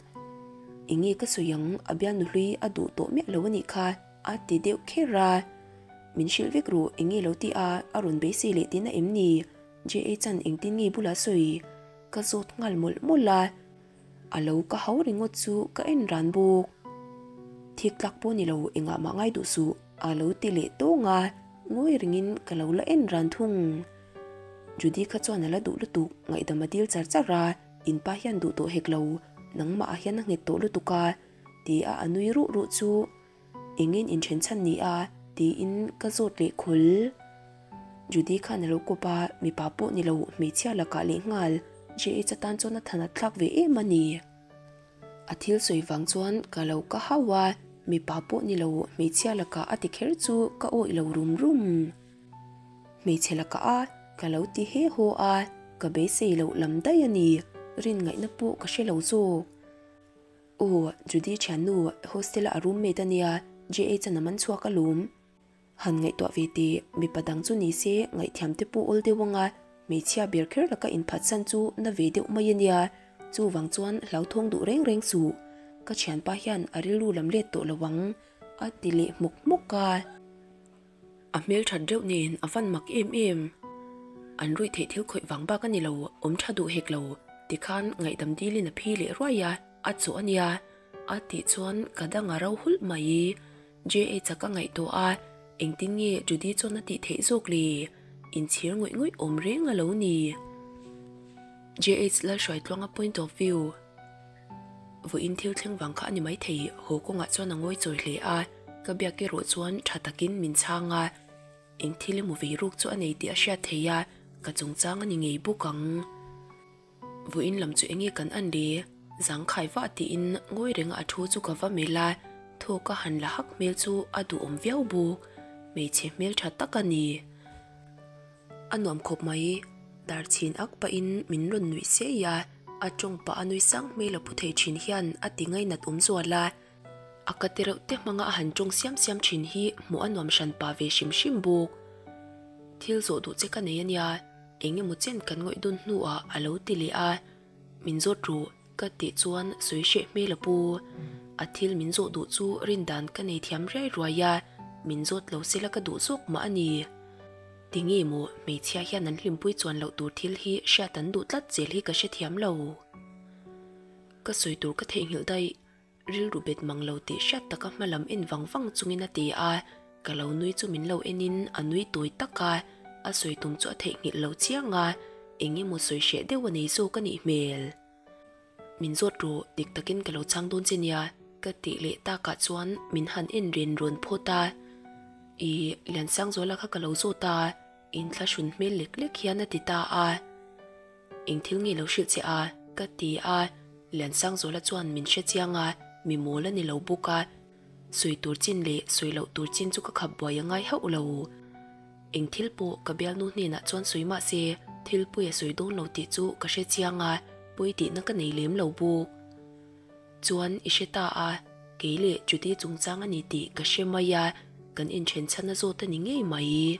Enge ka sawi ang, a bialnu hlui a duh tawh miah lo a nih kha, a ti deuh kher a. Min hrilh vek ru, enge lo ti a, a rawn beisei leh tihna em ni? JA chan engtin nge bula sawi? Ka zawt nghal mawlh mawlh a. A lo ka hau ringawt chu ka en ran bawk. Thik tlak pawh ni lo engah mah ngai duh suh a lo ti leh tawng a, ngawi ringin ka lo la en ran thung. Judy kha chuan a la duh lutuk ngaihdam a dil char char a, in pa hian duh tawh hek lo, nangmah ah hian a nghet tawh lutuk a, ti a a nui ruh ruh chu Engin inthen chhan ni a? tiin ka zawt leh khul. Judy khan a lo kawp a, mipa pawh ni lo hmeichhia lakah leh nghal JH atan chuan a than a thlak ve em a ni. A thil sawi vang chuan ka lo ka hau a, mipa pawh ni lo hmeichhia lakah a ti kher chu ka awih lo rum rum. Hmeichhe lakah a ka lo ti he haw a, ka beisei loh lam daih a ni, rin ngaihna pawh ka hre lo zawk. Aw, Judy thiannu, hostel-a a roommate a nia, JH-an a man chhuak alawm. Han ngaihtuah ve teh, mipa dang chu ni se, ngaihthiam te pawh awl deuh anga, hmeichhia ber kher laka inphatsan chu na ve deuh mai a nia, chuvang chuan hlauthawng duh reng reng suh. Ka thianpa hian a rilru lam let tawh lo ang, a ti leh hmawk hmawk a. A hmelthat reuh nen a van mak em em. An ruih theih thil khawih vang bak a ni lo, awm tha duh hek lo. Tikhan ngaihdam dilin a phi leh ruai a, a chawh a nia. A tih chuan ka dang a ro hulh mai. JH-a ka ngaihtuah a, engtin nge Judy chuan a tih theih zawk le? Inchhir ngawih ngawih awm reng a lo ni. JH Lalhruaitluanga point of view. Vawiin thil thleng vang kha a ni maithei, haw kawngah chuan a ngawi chawi hle a, ka biak erawh chuan tha takin min chhang a, eng thil emaw vei ruk chu a nei tih a hriat thei a, ka chungchang a ni ngei bawk ang. Vawiin lam chu enge kan an le? Zangkhai vah tiin ngawi renga a thu chu ka va melh a, thawk a han la hak hmel chu a duhawm viau bawk, hmeichhe hmeltha tak a ni. A nuam khawp mai, dar chhin ak pahin min rawn nuih sei a, a tawng pah a nui sang hmel a pu thei thin hian a ti ngainat awm zual a, a ka ti reuh te hmanga a han tawng siam siam thin hi hmuh a nuam hran pah ve hrim hrim bawk. Thil zawh duh che ka nei a nia, eng emaw chen kan ngawih dawn hnuah a lo ti leh a, min zawt rawh. Ka tih chuan sawi hreh hmel a pu. A thil min zawh duh chu rin dan ka nei thiam riai ruai a, min zawt lo sela ka duh zawk mah a ni. Tinge maw hmeichhia hian an hlimpui chuan loh tur thil hi hriat an duh tlat zel hi ka hrethiam lo. Ka sawi tur ka theihnghilh daih. Rilru bet mang lo tih hriat taka hma lam en vang vang chungin a ti a, ka lo nui chu min lo enin a nui tawi tak a, a sawi tum chu a theihnghilh lo chiang a, eng emaw sawi hreh deuh a nei zawk a nih hmel. Min zawt rawh, dik takin ka lo chhang dawn che nia, ka tih leh takah chuan min han en ren rawn phawt a, Ih, Liansangzuala kha ka lo zawt a, inthlahrun hmel lek lek hian a ti ta a. Eng thil nge lo hrilh che a? ka ti a, Liansangzuala chuan min hre chiang a, mi mawl a ni lo bawk a, sawi tur chin leh sawi loh tur chin chu ka khap buai a ngai hauh lo. Eng thil pawh ka bialnu hnenah chuan sawi mah se, thil pawi a sawi dawn lo tih chu ka hre chiang a, pawi tihna ka nei lem lo bawk. Chuan i hre ta a, kei leh Judy chungchang a ni tih ka hre mai a, kan inthen chhan a zawt a ni ngei mai.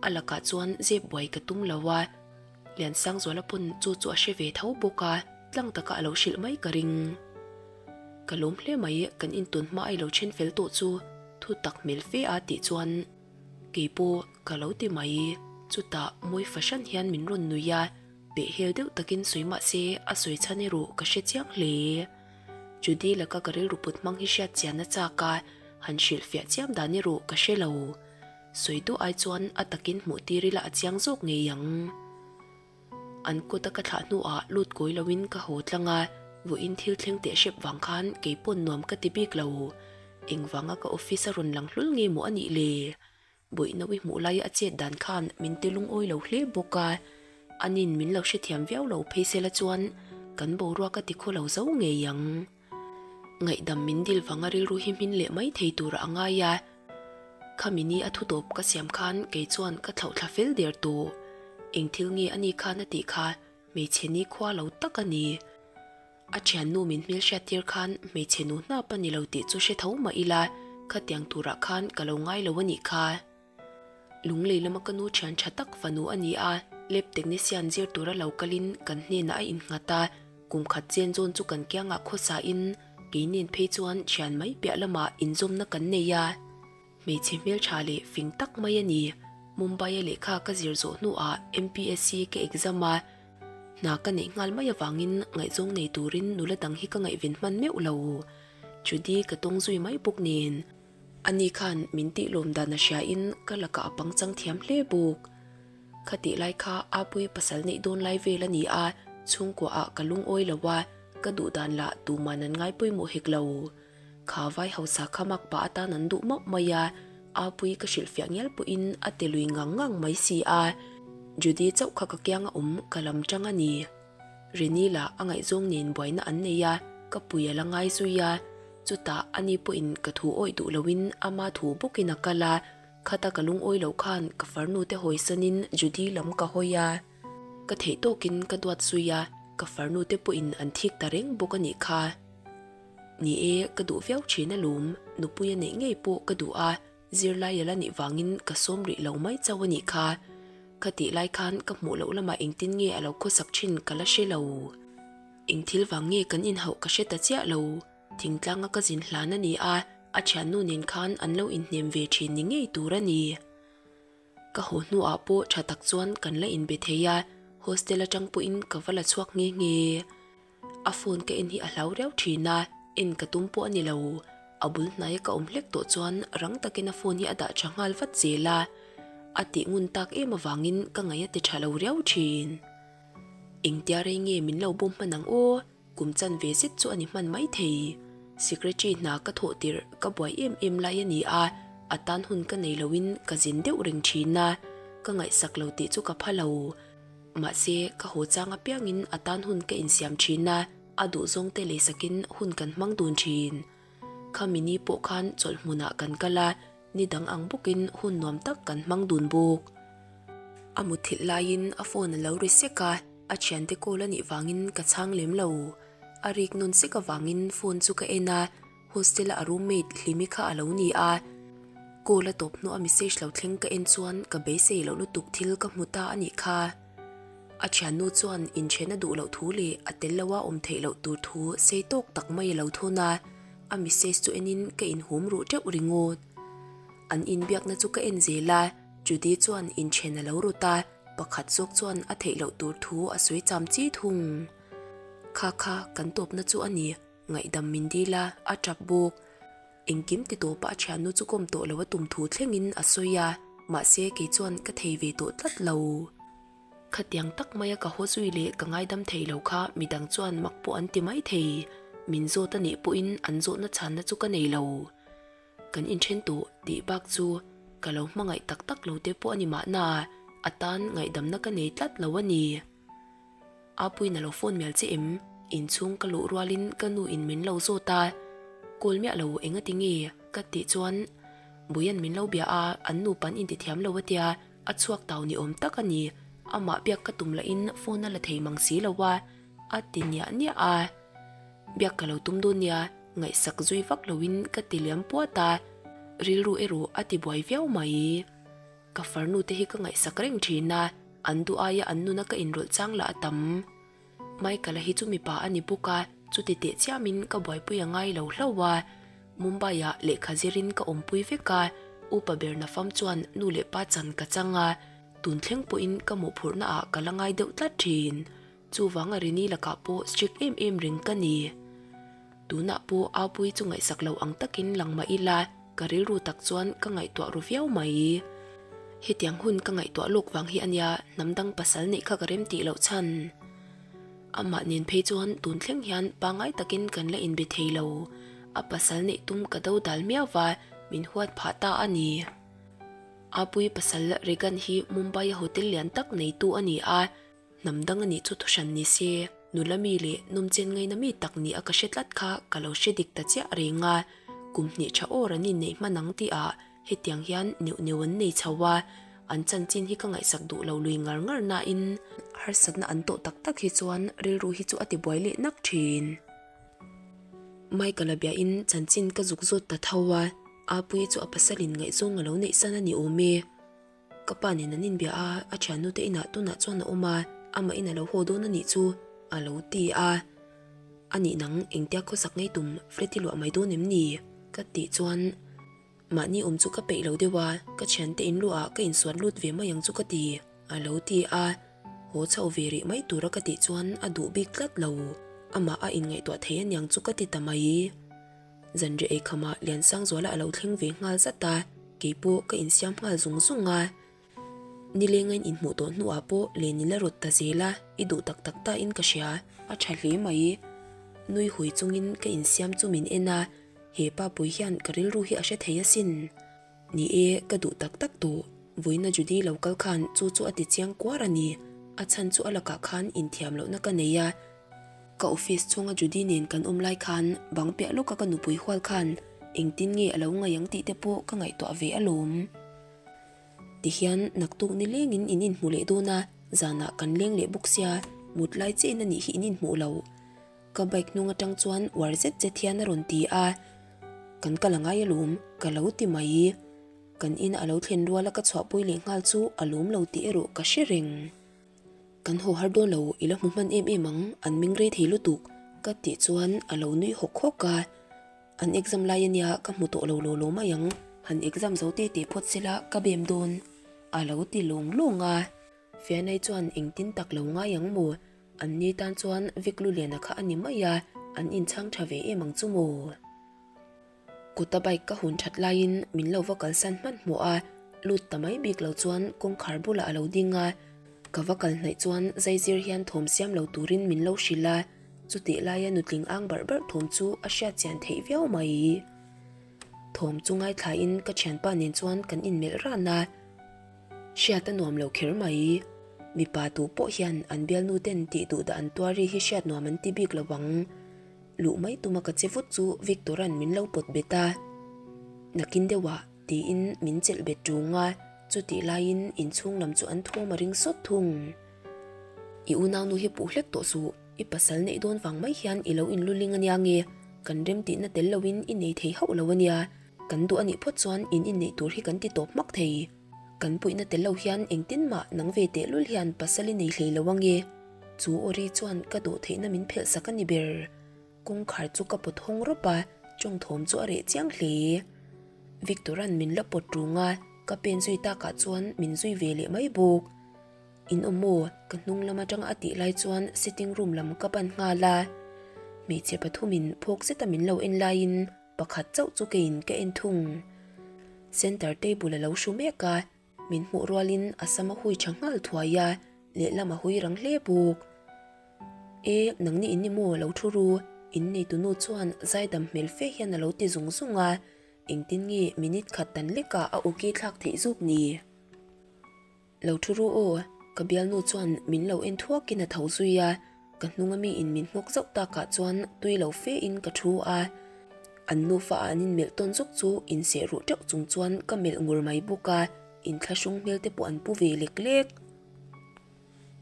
A lakah chuan zep buai ka tum lo a, Liansangzuala pawn chu chu a hre ve tho bawk a, tlang taka a lo hrilh mai ka ring. Ka lawm hle mai, kan intawn hma ai lo then fel tawh chu thu tak hmel fe a tih chuan kei pawh ka lo ti mai. Chutah mawi fahran hian min rawn nui a, pehhel deuh takin sawi mah se a sawi chhan erawh ka hre chiang hle. Judy laka ka rilru put hmang hi hriat chian a chak a, han hrilhfiah chiam dan erawh ka hre lo. Sawi duh ai chuan a takin hmuh tir ila a chiang zawk ngei ang. An kut a ka thlah hnuah lut kawi loin ka haw tlang a, vawiin thil thleng teh hrep vang khan kei pawn nuam ka ti bik lo. Engvanga ka office a rawn lang hlul nge maw a nih le? Bawihnawi hmuh laia a chet dan khan min ti lungawi lo hle bawk a, anin min lo hrethiam viau lo phei sela chuan kan boruak a ti khaw lo zo ngei ang. Ngaihdam min dil vanga rilru hi hmin leh mai thei tura a ngai a, khami ni a thutawp ka siam khan kei chuan ka thlauhthla fel der tawh. Eng thil nge a ni khan a tih kha hmeichhe ni khua lo tak a ni. A thiannu min hmelhriat tir khan hmeichhe nu hnap a ni lo tih chu hre tho mah ila, khatiang turah khan ka lo ngai lo a nih kha. Lunglei lama ka nu thian tha tak fanu a ni a, lab technician zir tura lo kalin kan hnenah a innghat a, kum khat chen zawn chu kan kiangah khawsain kei nen phei chuan thian mai piah lamah inzawmna kan nei a. Hmeichhe hmeltha leh fing tak mai a ni. Mumbai-a lehkha ka zir zawh hnuah MPSC ka exam a, hna ka neih nghal mai avangin ngaihzawng nei turin nula dang hi ka ngaihven hman meuh lo. Judy ka tawng zui mai bawk nen. Ani khan min tih lawm dan a hriain ka lakah a pangchang thiam hle bawk. Khatih lai kha Apuii pasal neih dawn lai vel a ni a, chhungkuaah ka lungawi lo a, ka duh dan lah tuman an ngai pawimawh hek lo. Kha vai hausa kha mak pah atan an duh mauh mai a, Apuii ka hrilhfiah ngial pawhin a ti lui ngang ngang mai si a. Judy chauh kha ka kiang a awm ka lam tang a ni. Reni lah a ngaihzawng nen buaina an nei a, ka pui a la ngai zui a. Chutah ani pawhin ka thu awih duh loin ama thu bawkin a kal a, khata ka lungawi loh khan ka farnu te hawisanin Judy lam ka hawi a. Ka theih tawkin ka duat zui a, ka farnu te pawhin an thik ta reng bawk a nih kha. Ni e, ka duh viau thin alawm, nupui a neih ngei pawh ka duh a, zirlai a la nih vangin ka sawm rih lo mai chauh a nih kha. Ka tih lai khan ka hmuh loh lamah engtin nge a lo khawsak thin ka la hre lo. Eng thil vang nge kan inhauh ka hre ta chiah lo. Thingtlanga ka zin hlan a ni a, a thiannu nen khan an lo inhnem ve thin ni ngei tur a ni. Ka haw hnuah pawh tha tak chuan kan la inbe thei a, hostel atang pawhin ka va la chhuak nghe nghe. A phone ka en hi a hlau riau thin a, en ka tum pawh a ni lo. A bul hnaia ka awm hlek tawh chuan rang takin a phone hi a dah tha nghal vat zel a. A tih ngun tak em avangin ka ngaih a ti tha lo riau thin. Engtia rei nge min lo bawm hman ang aw? Kum chan ve zet chu a ni hman mai thei. Secretary hna ka thawh tirh ka buai em em lai a ni a, a tan hun ka nei loin ka zin deuh reng thin a, ka ngaihsak lo tih chu ka pha lo. Mahse, ka haw chang apiangin a tan hun ka insiam thin a, a duhzawng te leisakin hun kan hmang dun thin. Khami ni pawh khan chawlh hmunah kan kal a, ni dang ang bawkin hun nuam tak kan hmang dun bawk. A mutthilh laiin a phone a lo ri sek a, a thiante call a nih vangin ka chhang lem lo. A rik nawn sek avangin phone chu ka en a, hostel a a roommate Hlimi kha a lo ni a. Call a tawp hnuah message lo thleng ka en chuan ka beisei loh lutuk thil ka hmu ta a nih kha. A thiannu chuan inchhen a duh loh thu leh a tel loa awm theih loh tur thu sei tawk tak mai a lo thawn a, a message chu enin ka inhum ruh teuh ringawt. An inbiakna chu ka en zel a, Judy chuan inchhen a lo rut a, pakhat zawk chuan a theih loh tur thu a sawi cham chi thung. Kha kha kan tawpna chu a ni, ngaihdam min dil a, a tap bawk. Engkim ti tawpa a thiannu chu kawm tawh lo a tum thu thlengin a sawi a, mahse kei chuan ka thei ve tawh tlat lo. Khatiang tak maia ka haw zui leh ka ngaidam thei lo kha midang chuan mak pawh an ti mai thei. Min zawt a nih pawhin an zawhna chhanna chu ka nei lo. Kan inthen tawh tih bak chu ka lo hmangaih tak tak lo te pawh a ni mahna, a tan ngaihdamna ka nei tlat lo a ni. Apuiin a lo phone mial che em? Inchhung ka luh rualin ka nu in min lo zawt a, Call miah lo enga ti nge? ka tih chuan Buia'n min lo bia a, an nupan intithiam lo a tia, a chhuak tau ni awm tak a ni, amah biak ka tum lahin phone a la thei mang si lo a, a ti niah niah a. Biak ka lo tum dawn nia, ngaihsak zui vak loin ka ti liam puat a, rilru erawh a ti buai viau mai. Ka farnu te hi ka ngaihsak reng thin a, an duh aia an nuna ka inrawlh chang lah a tam. Michael-a hi chu mipa a ni bawk a, chuti teh chiamin ka buaipui a ngai lo hlauh a. Mumbai-ah lehkha zirin ka awmpui vek a, upa ber nafam chuan nu leh pa chan ka chang a, tun thleng pawhin ka mawhphurhna ah ka la ngai deuh tlat thin. Chuvanga Rini lakah pawh strict em em reng ka ni. Tunah pawh Apuii chu ngaihsak lo ang takin lang mah ila ka rilru tak chuan ka ngaihtuah ru viau mai. Hetiang hun ka ngaihtuah lawk vang hi ania hnam dang pasal neih kha ka rem tih loh chhan. Amah nen phei chuan tun thleng hian pangngai takin kan la inbe thei lo. A pasal neih tum ka do dal miau va, min huat phah ta a ni. Apuii pasal Regan hi Mumbai-a hotel lian tak neitu a ni a. Hnam dang a nih chu thuhran ni se, nula mi leh nawmchen ngaina mi tak nih a ka hre tlat kha ka lo hre dik ta chiah reng a, kum hnih tha awr an inneih hman ang tihah hetiang hian neuh neuh an nei chho a, an chanchin hi ka ngaihsak duh lo lui ngar ngar nain harsatna an tawh tak tak hi chuan rilru hi chu a ti buai leh nak thin. Michael-a biahin chanchin ka zuk zawt ta tho a, Apuii chu a pasalin ngaihzawng a lo neihsan a ni awm e. Ka pa nen an inbia a, a thiannu te inah tunah chuan a awm a, amah in a lo haw dawn a nih chu a lo ti a. A nih nang engtia khawsak ngei tum flat i luah mai dawn em ni? Ka tih chuan mahni awm chu ka peih lo deuh a, ka thiante in luah ah ka insuan lut ve mai ang chu ka ti a lo ti a. Haw chho ve rih mai tura ka tih chuan a duh bik tlat lo, amah a inngaihtuah thei aniang chu ka ti ta mai. Zanriah eikhama Liansangzuala a lo thleng ve nghal zat a, keipawh ka insiam nghal zung zung a. Nileng a in inhmuh tawh hnuah pawh len i la rawt ta zel a, i duh tak tak ta in ka hria, a tha hle mai. Nui hui chungin ka insiam chu min en a, he pa pui hian ka rilru hi a hre thei asin. Ni e, ka duh tak tak tawh. Vawiina Judy lo kal khan chu chu a ti chiang kuar a ni. A chhan chu a lakah khan inthiam lohna ka nei a. Ka office chhunga Judy nen kan awm lai khan bang piah lawka ka nupui hual khan engtin nge a lo ngaih ang tih te pawh ka ngaihtuah ve alawm. Tihian naktuk ni lengin in inhmu leh dawn a, zanah kan leng leh bawk sia, mut lai chiahin a nih hi in inhmuh lo. Ka bike hnung atang chuan uar zet zet hian a rawn ti a, Kan kal a ngai alawm, ka lo ti mai. Kan ina a lo thlen ruala ka chhuahpui leh nghal chu a lawm lo tih erawh ka hre reng. Kan haw har dawn lo, i la hmu hman em em ang, an ming rei thei lutuk, ka tih chuan a lo nui hawk hawk a. An exam lai ania ka hmu tawh lo law law mai ang, han exam zo te te phawt sela ka bem dawn, a lo ti lawng lawng a. Fianai chuan engtin tak lo ngai ang maw? An ni tan chuan Vic Luliana kha a ni mai a, an inchhang tha ve em ang chu maw? Kuta bike ka hun that laiin min lo va kalsan hmanhmawh a, lut ta mai bik lo chuan kawngkhar bulah a lo ding a, ka va kal hnaih chuan zaizir hian thawm siam lo turin min lo hrilh a, chutih laia nutling ang barh barh thawm chu a hriat chian theih viau mai. Thawm chu ngaithlain ka thianpa nen chuan kan inmelh ran a, hriat a nuam lo kher mai. Mipa tu pawh hian an bialnu ten tih duh dah an tuar ri hi hriat nuam an ti bik lo ang. Luh mai tuma ka che vut chu Victor-a'n min lo pawt bet a, Nakin deuhah tiin min chelh bet ṭung a, chutih laiin inchhung lam chu an thawm a ring sawt thung. I unaunu hi puh hlek tawh suh, i pasal neih dawn vang mai hian i lo inluling ania nge, kan remtihna tel loin i nei thei hauh lo ania, kan duh anih phawt chuan in inneih tur hi kan ti tawp hmak thei. Kan puihna tel lo hian engtin mah nang ve tehlul hian pasal i nei hlei lo ange. Chu awri chuan ka dawh theihna min phelh sak a ni ber. Kawngkhar chu ka pawt hawng rawp a, tawng thawm chu a reh chiang hle. Victor-a'n min la pawt rung a, ka pen zui takah chuan min zui ve leh mai bawk. In awm maw? Ka hnung lam atanga a tih lai chuan sitting room lam ka pan nghal a. Hmeichhe pathumin phawk zeta min lo en laiin pakhat chauh chu keiin ka en thung. Center table a lo hru mek a, min hmuh rualin a sam a hui tha nghal thuai a, lehlam a hui rang hle bawk. E, nangni in ni maw lo thu ru? In neitunu chuan zaidam hmel fe hian a lo ti zung zung a, engtin nge minute khat dan lekah a uki thlak theih zuk ni? Lo thu ru aw, ka bialnu chuan min lo en thuakin a tho zui a, ka hnunga miin min nghawk zauh takah chuan tui lo fe in ka thu a. An nufa ah an inmelh tawn zuk chu inseh ruh teuh chung chuan ka melh ngur mai bawk a, inthlahrung hmel te pawh an pu ve lek lek.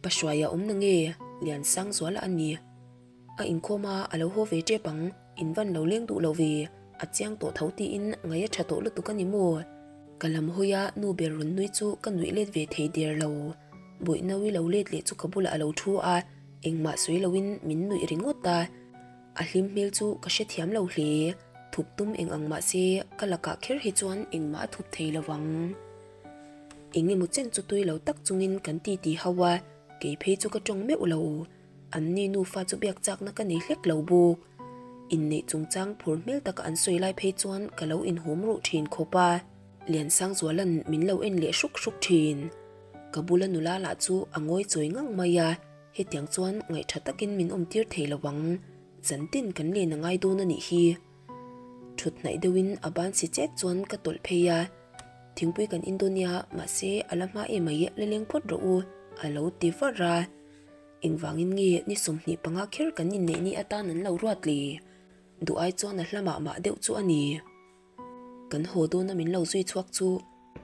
Pa Hruaia awm na nge? Liansangzuala a ni. A inkhawm a, a lo haw ve tep ang, in van lo leng duh lo ve, a chiang tawh tho tiin ngaih a tha tawh lutuk a ni maw? Ka lam hawi a, nu ber rawn nui chu ka nuih let ve thei der lo. Bawih Naui lo let leh chu ka bulah a lo thu a, engmah sawi loin min nuih ringawt a. A hlim hmel chu ka hrethiam lo hle, thup tum eng ang mah se ka lakah kher hi chuan engmah a thup thei lo ang. Eng emaw chen chu tui lo tak chungin kan titi ho a, kei phei chu ka tawng meuh lo. An ni nufa chu biak chakna ka nei hlek lo bawk. Inneih chungchang phur hmel taka an sawi lai phei chuan ka lo inhum ruh thin khawp a, Liansangzuala'n min lo en leh hruk hruk thin. Ka bula nula lah chu a ngawi chawi ngang mai a, hetiang chuan ngaihtha takin min awmtir thei lo ang, zantin kan len a ngai dawn a nih hi. Thut hnaih deuhin a ban si chet chuan ka tawlh phei a, Thingpui kan in dawn nia, mahse a la hma em mai, la leng phawt rawh u, a lo ti var a. Engvangin nge ni 25 kher kan inneih ni atan an lo ruat le? Duh ai chuan a hla mah mah deuh chu a ni. Kan haw dawna min lo zui chhuak chu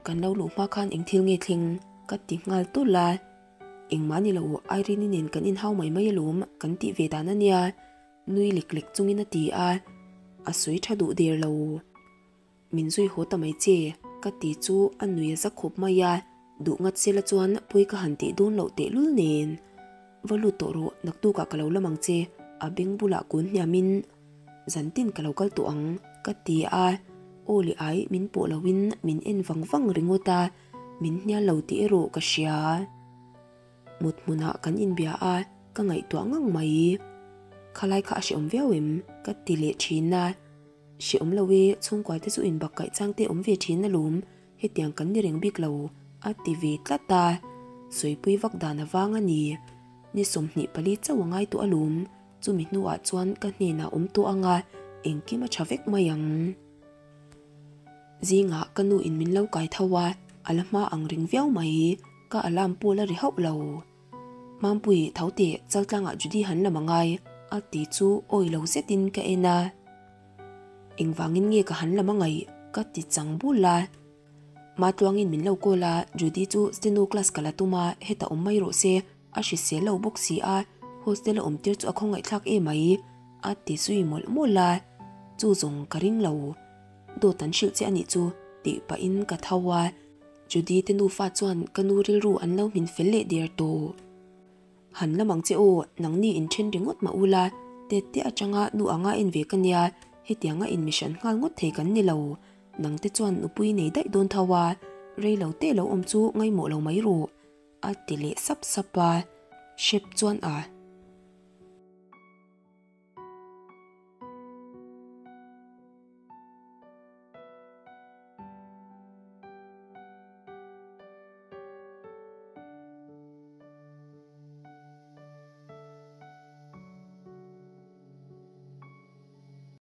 kan lo luh hma khan eng thil nge thleng ka ti nghal tulh a. Engmah ni lo, Irene-i nen kan inhau mai mai alawm kan tih ve dan a nia, nui lek lek chungin a ti a, a sawi tha duh der lo. Min zui haw ta mai che, ka ti chu a nui a za khawp mai a, duh ngat sela chuan pawi ka han tih dawn loh tehlul nen. Va lut tawh rawh, naktukah ka lo lam ang che, a beng bulah kun hniamin zantin ka lo kal tawh ang, ka ti a, aw leh ai min pawh loin min en vang vang ringawt a, min hnial lo tih erawh ka hria. Mut hmunah kan inbia a, ka ngaihtuah ngang mai. Khalai kha a hreawm viau em? ka ti leh thin a. Hreawm lo e, chhungkua te chu inbak kaih chang te awm ve thin alawm, hetiang kan ni reng bik lo, a ti ve tlat a. Sawipui vak dan avang a ni. Ni 24 chauh a ngai tawh alawm, chumi hnuah chuan ka hnenah awm tawh ang a, engkim a tha vek mai ang. Zingah ka nu in min lo kai tho a, a la hma ang ring viau mai, ka alarm pawh la ri hauh lo. Mampui tho teh chaltlangah Judy han lam angai a ti chu awi lo zetin ka en a. Engvangin nge ka han lam angai ka ti chang bul a. Matluangin min lo call a, Judy chu steno class ka la tum a, heta awm mai rawh se, a hrisel lo bawk si a, hostel a awm tir chu a khawngaihthlak emai a ti zui mawlh mawlh a, chu zawng ka ring lo. Dawt an hrilh che a nih chu tih pahin ka tho a, Judy te nufa chuan ka nu rilru an lo hmin fel leh der tawh. Han lam ang che aw, nangni inthen ringawt mah ula, tet te atanga nu anga en ve ka nia, hetianga inmihran nghal ngawt thei kan ni lo. Nangte chuan nupui nei daih dawn tho a, rei lo te lo awm chu ngaimawh lo mai rawh. A ti leh sap sap a, hrep chuan a.